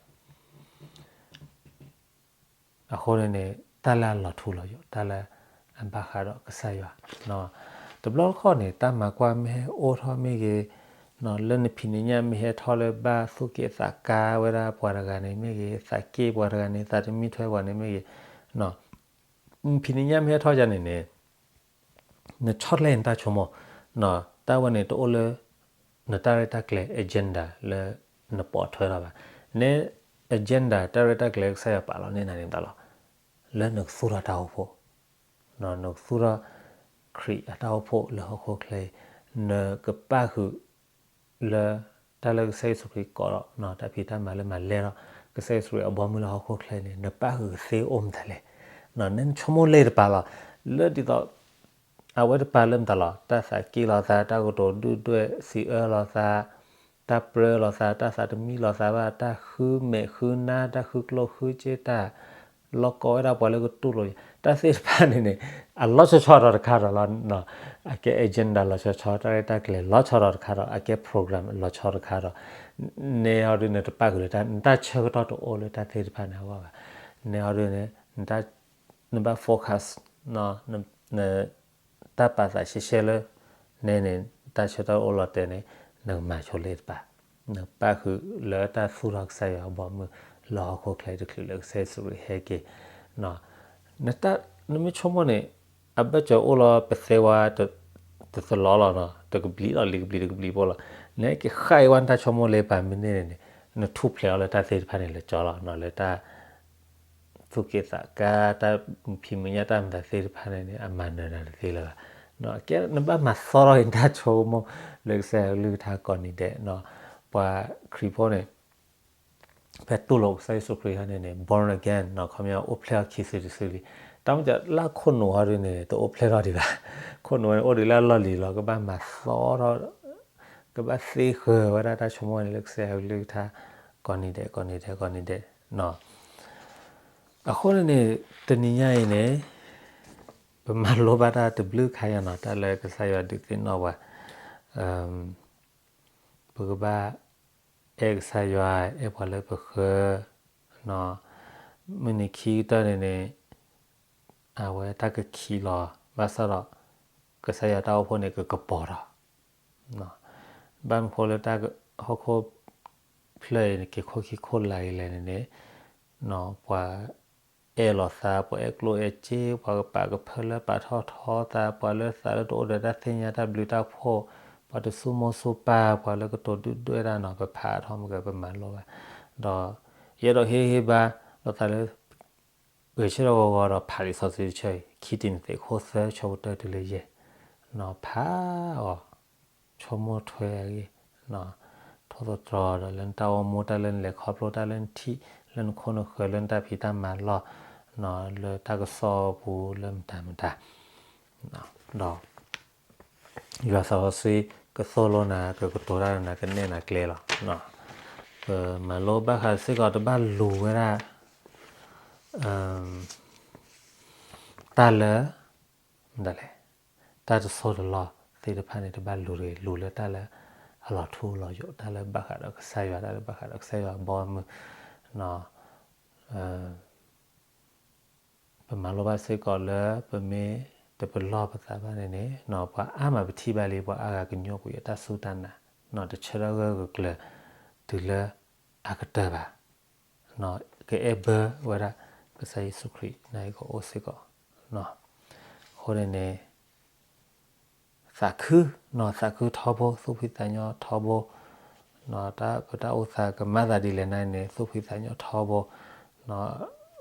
အဃိန့ၣ်န့ၣ် တၢ်လၢအလီၤထူလီၤယိာ် တၢ်လၢအဘၣ်ဃးဒီးကစၢ်ယွၤ, တဘျီတခီၣ်န့ၣ် တၢ်မၤကွၢ်မ့ၢ်ဟဲအိၣ်ထီၣ်မ့ၢ်ဂ့ၤ, လၢနဖံးနညၣ်မ့ၢ်ဟဲထီၣ်လၢဘၣ်သူၣ်က့သးကါဝဲဒၣ်ပှၤတဂၤန့ၣ်မ့ၢ်ဂ့ၤ, သးက့ၢ်ပှၤတဂၤန့ၣ် သးတမံထွဲပှၤန့ၣ်မ့ၢ်ဂ့ၤ, နဖံးနညၣ်မ့ၢ်ဟဲထီၣ်ယၤန့ၣ်န့ၣ် နဆီၣ်လဲၣ်နတၢ်ဆိကမိၣ်, တၢ်ဝဲန့ၣ်တအိၣ်လၢ နတၢ်ရဲၣ်တၢ်ကျဲၤ agenda လၢနပိာ်ထွဲထီၣ်ဘၣ်. နဲ agenda တၢ်ရဲၣ်တၢ်ကျဲၤကစၢ်ယွၤပာ်လီၤန့ၢ်နၤန့ၣ်မတၤလီၤ. လၢနကသူၣ်ထီၣ်တၢ်အိၣ်ဖှိၣ်, နကသူၣ်ထီၣ်ခရံာ်အတၢ်အိၣ်ဖှိၣ်လၢဟီၣ်ခိၣ်ချၢအံၤ, နကပၣ်ဃုာ် လၢတၢ်လၢကစၢ်ယ့ၣ်ၡူးခရံာ်ကိးထီၣ် တၢ်ဖံးတၢ်မၤလၢမၤလဲၢ်ထီၣ် ကစၢ်ယ့ၣ်ၡူးခရံာ်အဘီမုၢ်လၢဟီၣ်ခိၣ်ချၢန့ၣ် နပၣ်ဃုာ်ကသ့အိၣ်မတၤလဲၣ်. နဆိကမိၣ်လၢတပၤလီၤ. လၢဒ်သိး အဝဲတပၤလၢမတၤလီၤ. တၢ်သးက့ၢ်လီၤသး, တၢ်ကတိၤဒုၣ်ဒွဲၣ်စံးအၢလီၤသး, တၢ်ပြၢလီၤသး, တၢ်သးတမံလီၤသးဘၣ်, တၢ်ဃုမဲာ်ဃုနါ, တၢ်ဃုကျိၣ်ဃုစ့, တၢ်လီၤကီဝဲဒၣ်ပှၤလၢကတူၢ်လိာ်, တၢ်သ့ၣ်တဖၣ်န့ၣ်န့ၣ် အလီၤဆီဆီဒီးတခါဒီးလီၤ. အကဲ agenda လီၤဆီဆီ, တၢ်ရဲၣ်တၢ်ကျဲၤလီၤဆီဒီးတခါဒီး, အကဲ program လီၤဆီတခါဒီး, နဲအီၤဒုးနတပၣ်ဃုာ်လၢတၢ်, နတၢ်ဆၢကတီၢ်တအိၣ်လၢတၢ်သ့ၣ်တဖၣ်န့ၣ်အဂီၢ်ဘၣ်. နဲအီၤဒုးန့ၣ် နဘၣ် focus တၢ်ပာ်သးရှဲရှဲလၢ နဲန့ၣ် တၢ်ဆၢကတီၢ်အိၣ်လီၤတဲာ်န့ၣ် နကမၤဆိလၢတပၤ, နပၣ်ဃုာ်လၢတၢ်သူၣ်ထီၣ်ကစၢ်ယွၤအဘီမုၢ်လၢဟီၣ်ခိၣ်ချၢတချုးလၢကစၢ်ယ့ၣ်ၡူးခရံာ်ဟဲက့ၤ. နတၢ်, နမ့ၢ်ဆိကမိၣ်န့ၣ် အဘၢၣ်စၢၤအိၣ်လီၤပသဲဝါ တသလီလီၤနီၤ, တကဘျံးလီၤ လံာ်ကဘျံးတကဘျံးဖိလီၤ. နဲက့ၤဃၣ်အံၤဝဲနတၢ်ဆိကမိၣ်လၢပၤမ့ၢ်န့ၢ်န့ၣ်န့ၣ် နထူၣ်ဖျဲးအီၤလၢတၢ်သ့ၣ်တဖၣ်န့ၣ်လၢကၠီလီၤ, လၢတၢ် သူၣ်က့သးကါ တၢ်ဖံးမုၢ်ညၣ်တၢ်မတၤသ့ၣ်တဖၣ်န့ၣ်န့ၣ် အမၤနၢၤနၤတသ့လၢၤဘၣ်. ကဲ နဘၣ်မၤသီထီၣ်အံၤနတၢ်ဆိကမိၣ်လၢကစၢ်ယွၤကလုၢ်ကထါကိးနံၤဒဲး. ပှၤခရံာ်ဖိန့ၣ် ဖဲတူၢ်လိာ်ကစၢ်ယ့ၣ်ၡူးခရံာ်ဟီန့ၣ်န့ၣ် born again နီၤ, ခီပညီအိၣ်ဖျဲၣ်ထီၣ်ခံစုတစုလံ. တၢ်မ့ၢ်တၢ်လၢခိၣ်နူာ်ဟီဒုးန့ၣ် တအိၣ်ဖျဲၣ်ထီၣ်ဒံးဘၣ်. ခိၣ်နူာ်န့ၣ် အိၣ်ဒံးလၢအလီၢ်လံၤလီၤ, ကဘၣ်မၤသီထီၣ် ကဘၣ်သ့ဃၢၤဝဲဒၣ်တၢ်ဆိကမိၣ်န့ၣ်လၢကစၢ်ယွၤကလုၢ်ကထါ ကိးနံၤဒဲး ကိးနံၤဒဲး ကိးနံၤဒဲး. အဃိန့ၣ်န့ၣ် တနံၤညါအံၤန့ၣ် ပမၤလိဘၣ်တၢ်တဘျုးခါညါနီၤ, တၢ်လၢကစၢ်ယွၤဒုးသ့ၣ်နီၣ်ပှၤ ပကဘၣ်အဲၣ်ကစၢ်ယွၤ အဲၣ်ပှၤလၢပဃၢၤ, မုၢ်နံၤခံကတၢၢ်န့ၣ်န့ၣ် အဝဲတၢ်ကခံးလီၤ, ဘၣ်ဆၣ်ဒီး ကစၢ်ယွၤတၢ်အိၣ်ဖှိၣ်န့ၣ် ကကပီၤထီၣ်, ဘၣ်မနုၤဃိလၢတၢ်ဟီၣ်ခိၣ်ဖျၢၣ်အံၤန့ၣ် က့ၤခိၣ်ခံခိၣ်လာ်အံၤလဲၣ်န့ၣ်န့ၣ် ပှၤအဲၣ်လီၤသး, ပှၤအဲၣ်ကျိၣ်အဲၣ်စ့, ပှၤကပာ်ကဖၢလၢပာ်ထီၣ်ထီသး, ပှၤလၢသးလၢတအိၣ်ဒီးတၢ်သ့ၣ်ညါတၢ်ဘျုးတၢ်ဖှိၣ်, ပှၤတဆိကမိၣ်ဆိကမး, ပှၤလၢကတိၤဒုၣ်ဒွဲၣ်တၢ်နီၤ, ပဖးထီၣ်မ့ၢ်ကပမၤလိဘၣ်, ဒီးယအဲၣ်ဒိးဟ့ၣ်ဂံၢ်ဟ့ၣ်ဘါလိာ်သးလၢ ဂဲၤဆၢထၢၣ်ဂီၤဂီၤဒီးဖးလံာ်စီဆှံတဆၢအံၤ, ခံတံၤမသ့း အခိၣ်သၢ ဆၢဖိတၢတုၤလၢယဲၢ်, ဖးအီၤ, ဆိကမိၣ်ထွဲအဂ့ၢ်, ထီၣ်သတြီၤဒီးလၢနတၢ်အိၣ်မူ တၢ်လၢနလဲၤခီဖျိ တၢ်လၢနထံၣ် လၢနခိၣ်နဃၢၤ လၢနတၢ်ဖံးတၢ်မၤလီၢ်, လၢတၢ်ကစီၣ်ပူၤ လၢမတၤမတၤ, ဒီး ယွၤသးစီဆှံကသိၣ်လိနၤ ကကတိၤတၢ်ဒီးနၤ ကနဲၣ်နၤကျဲလီၤ. ပမၤလိဘၣ်ဃးစ့ၢ်ကီး တဘၣ်လူၤဝဲဒၣ် တၢ်လၢ မတၤလဲၣ်, တၢ်တစိၢ်တလီၢ်သ့ၣ်တဖၣ်န့ၣ် တဘၣ်လူၤတဂ့ၤ, လူၤလၢတၢ်လၢအလီၤထူလီၤယိာ်, တၢ်လၢဘၣ်ဃးဒီးကစၢ်ယွၤ, တၢ်လၢဘၣ်ဃးဒီးကစၢ်ယွၤအဘီအမုၢ်. ပမၤလိဘၣ်စ့ၢ်ကီးလၢ ပမ့ၢ်တပလီၢ်ပသးဘၣ်န့ၣ်န့ၣ် ပှၤအါမးပထံၣ်ဘၣ်လံ, ပှၤအါဂၤကညိကွံာ်အတၢ်စူၢ်တၢ်နာ်, တဆၢထၢၣ်ဂၢၢ်ဂၢၢ်ကျၢၤတုၤလၢအကတၢၢ်ဘၣ်, ကအဲၣ်ဘၢဝဲဒၣ် ကစၢ်ယ့ၣ်ၡူးခရံာ်န့ၣ်ကအိၣ်စ့ၢ်ကီး. အဃိန့ၣ်န့ၣ် သးခု, သးခုထီဘိ, သူၣ်ဖှံသးညီထီဘိ, ပတၢ်အိၣ်သးကမၤသးဒ်လဲၣ်န့ၣ် သူၣ်ဖှံသးညီထီဘိ,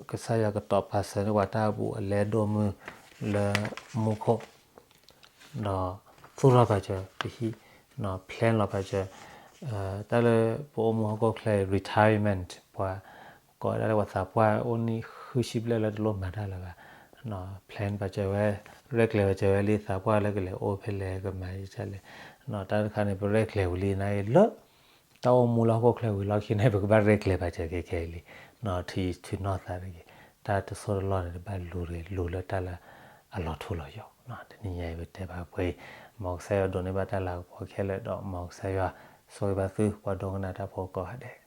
ကစၢ်ယွၤကတီၤပာ်စၢၤန့ၢ်ပှၤတၢ်အိၣ်မူအလဲဒိၣ်မုၢ်လၢမူခိၣ်, ဒီးသူၣ်ထီၣ်ပာ်စၢၤပဟံၣ်, plan လီၤပာ်စၢၤ တၢ်လၢပအိၣ်မူဟီၣ်ခိၣ်ချၢ retirement ပှၤကိးဝဲဒၣ်လၢပှၤသးပှၢ်အိၣ်နံၣ်ဃုဆံဘျဲၣ်လၢတလိၣ်မၤတၢ်လၢၤဘၣ်, plan ပာ်စၢၤဝဲ, ရဲၣ်ကျဲၤပာ်စၢၤဝဲလံ သးပှၢ်လၢကလဲၤအိၣ်ဖဲလဲၣ် ကမၤယကလဲၣ်, တၢ်တခါန့ၣ် ပရဲၣ်ကျဲၤဝံၤလံန့ၣ်လၢ တၢ်အိၣ်မူလၢဟီၣ်ခိၣ်ချၢဝံၤလီၢ်ခံန့ၣ် ပကဘၣ်ရဲၣ်ကျဲၤပာ်စၢၤခဲခဲအံၤလံ, ထံဆူၣ်နီၢ်သးတဂ့ၤ, တၢ်တစိၢ်တလီၢ်န့ၣ် တဘၣ်လူၤတဂ့ၤ, လူၤလၢတၢ်လၢအလီၤထူလီၤယိာ်. တနံၤညါအံၤပတဲဘၣ်ပှဲၤအံၤ, မ်ကစၢ်ယွၤဒိးန့ၢ်ဘၣ်တၢ်လၤကပီၤခဲလၢာ်ဒီး မ်ကစၢ်ယွၤဆိၣ်ဂ့ၤဘၣ်သုပှၤဒိကနၣ်တၢ်ဖိကိးဂၤဒဲး.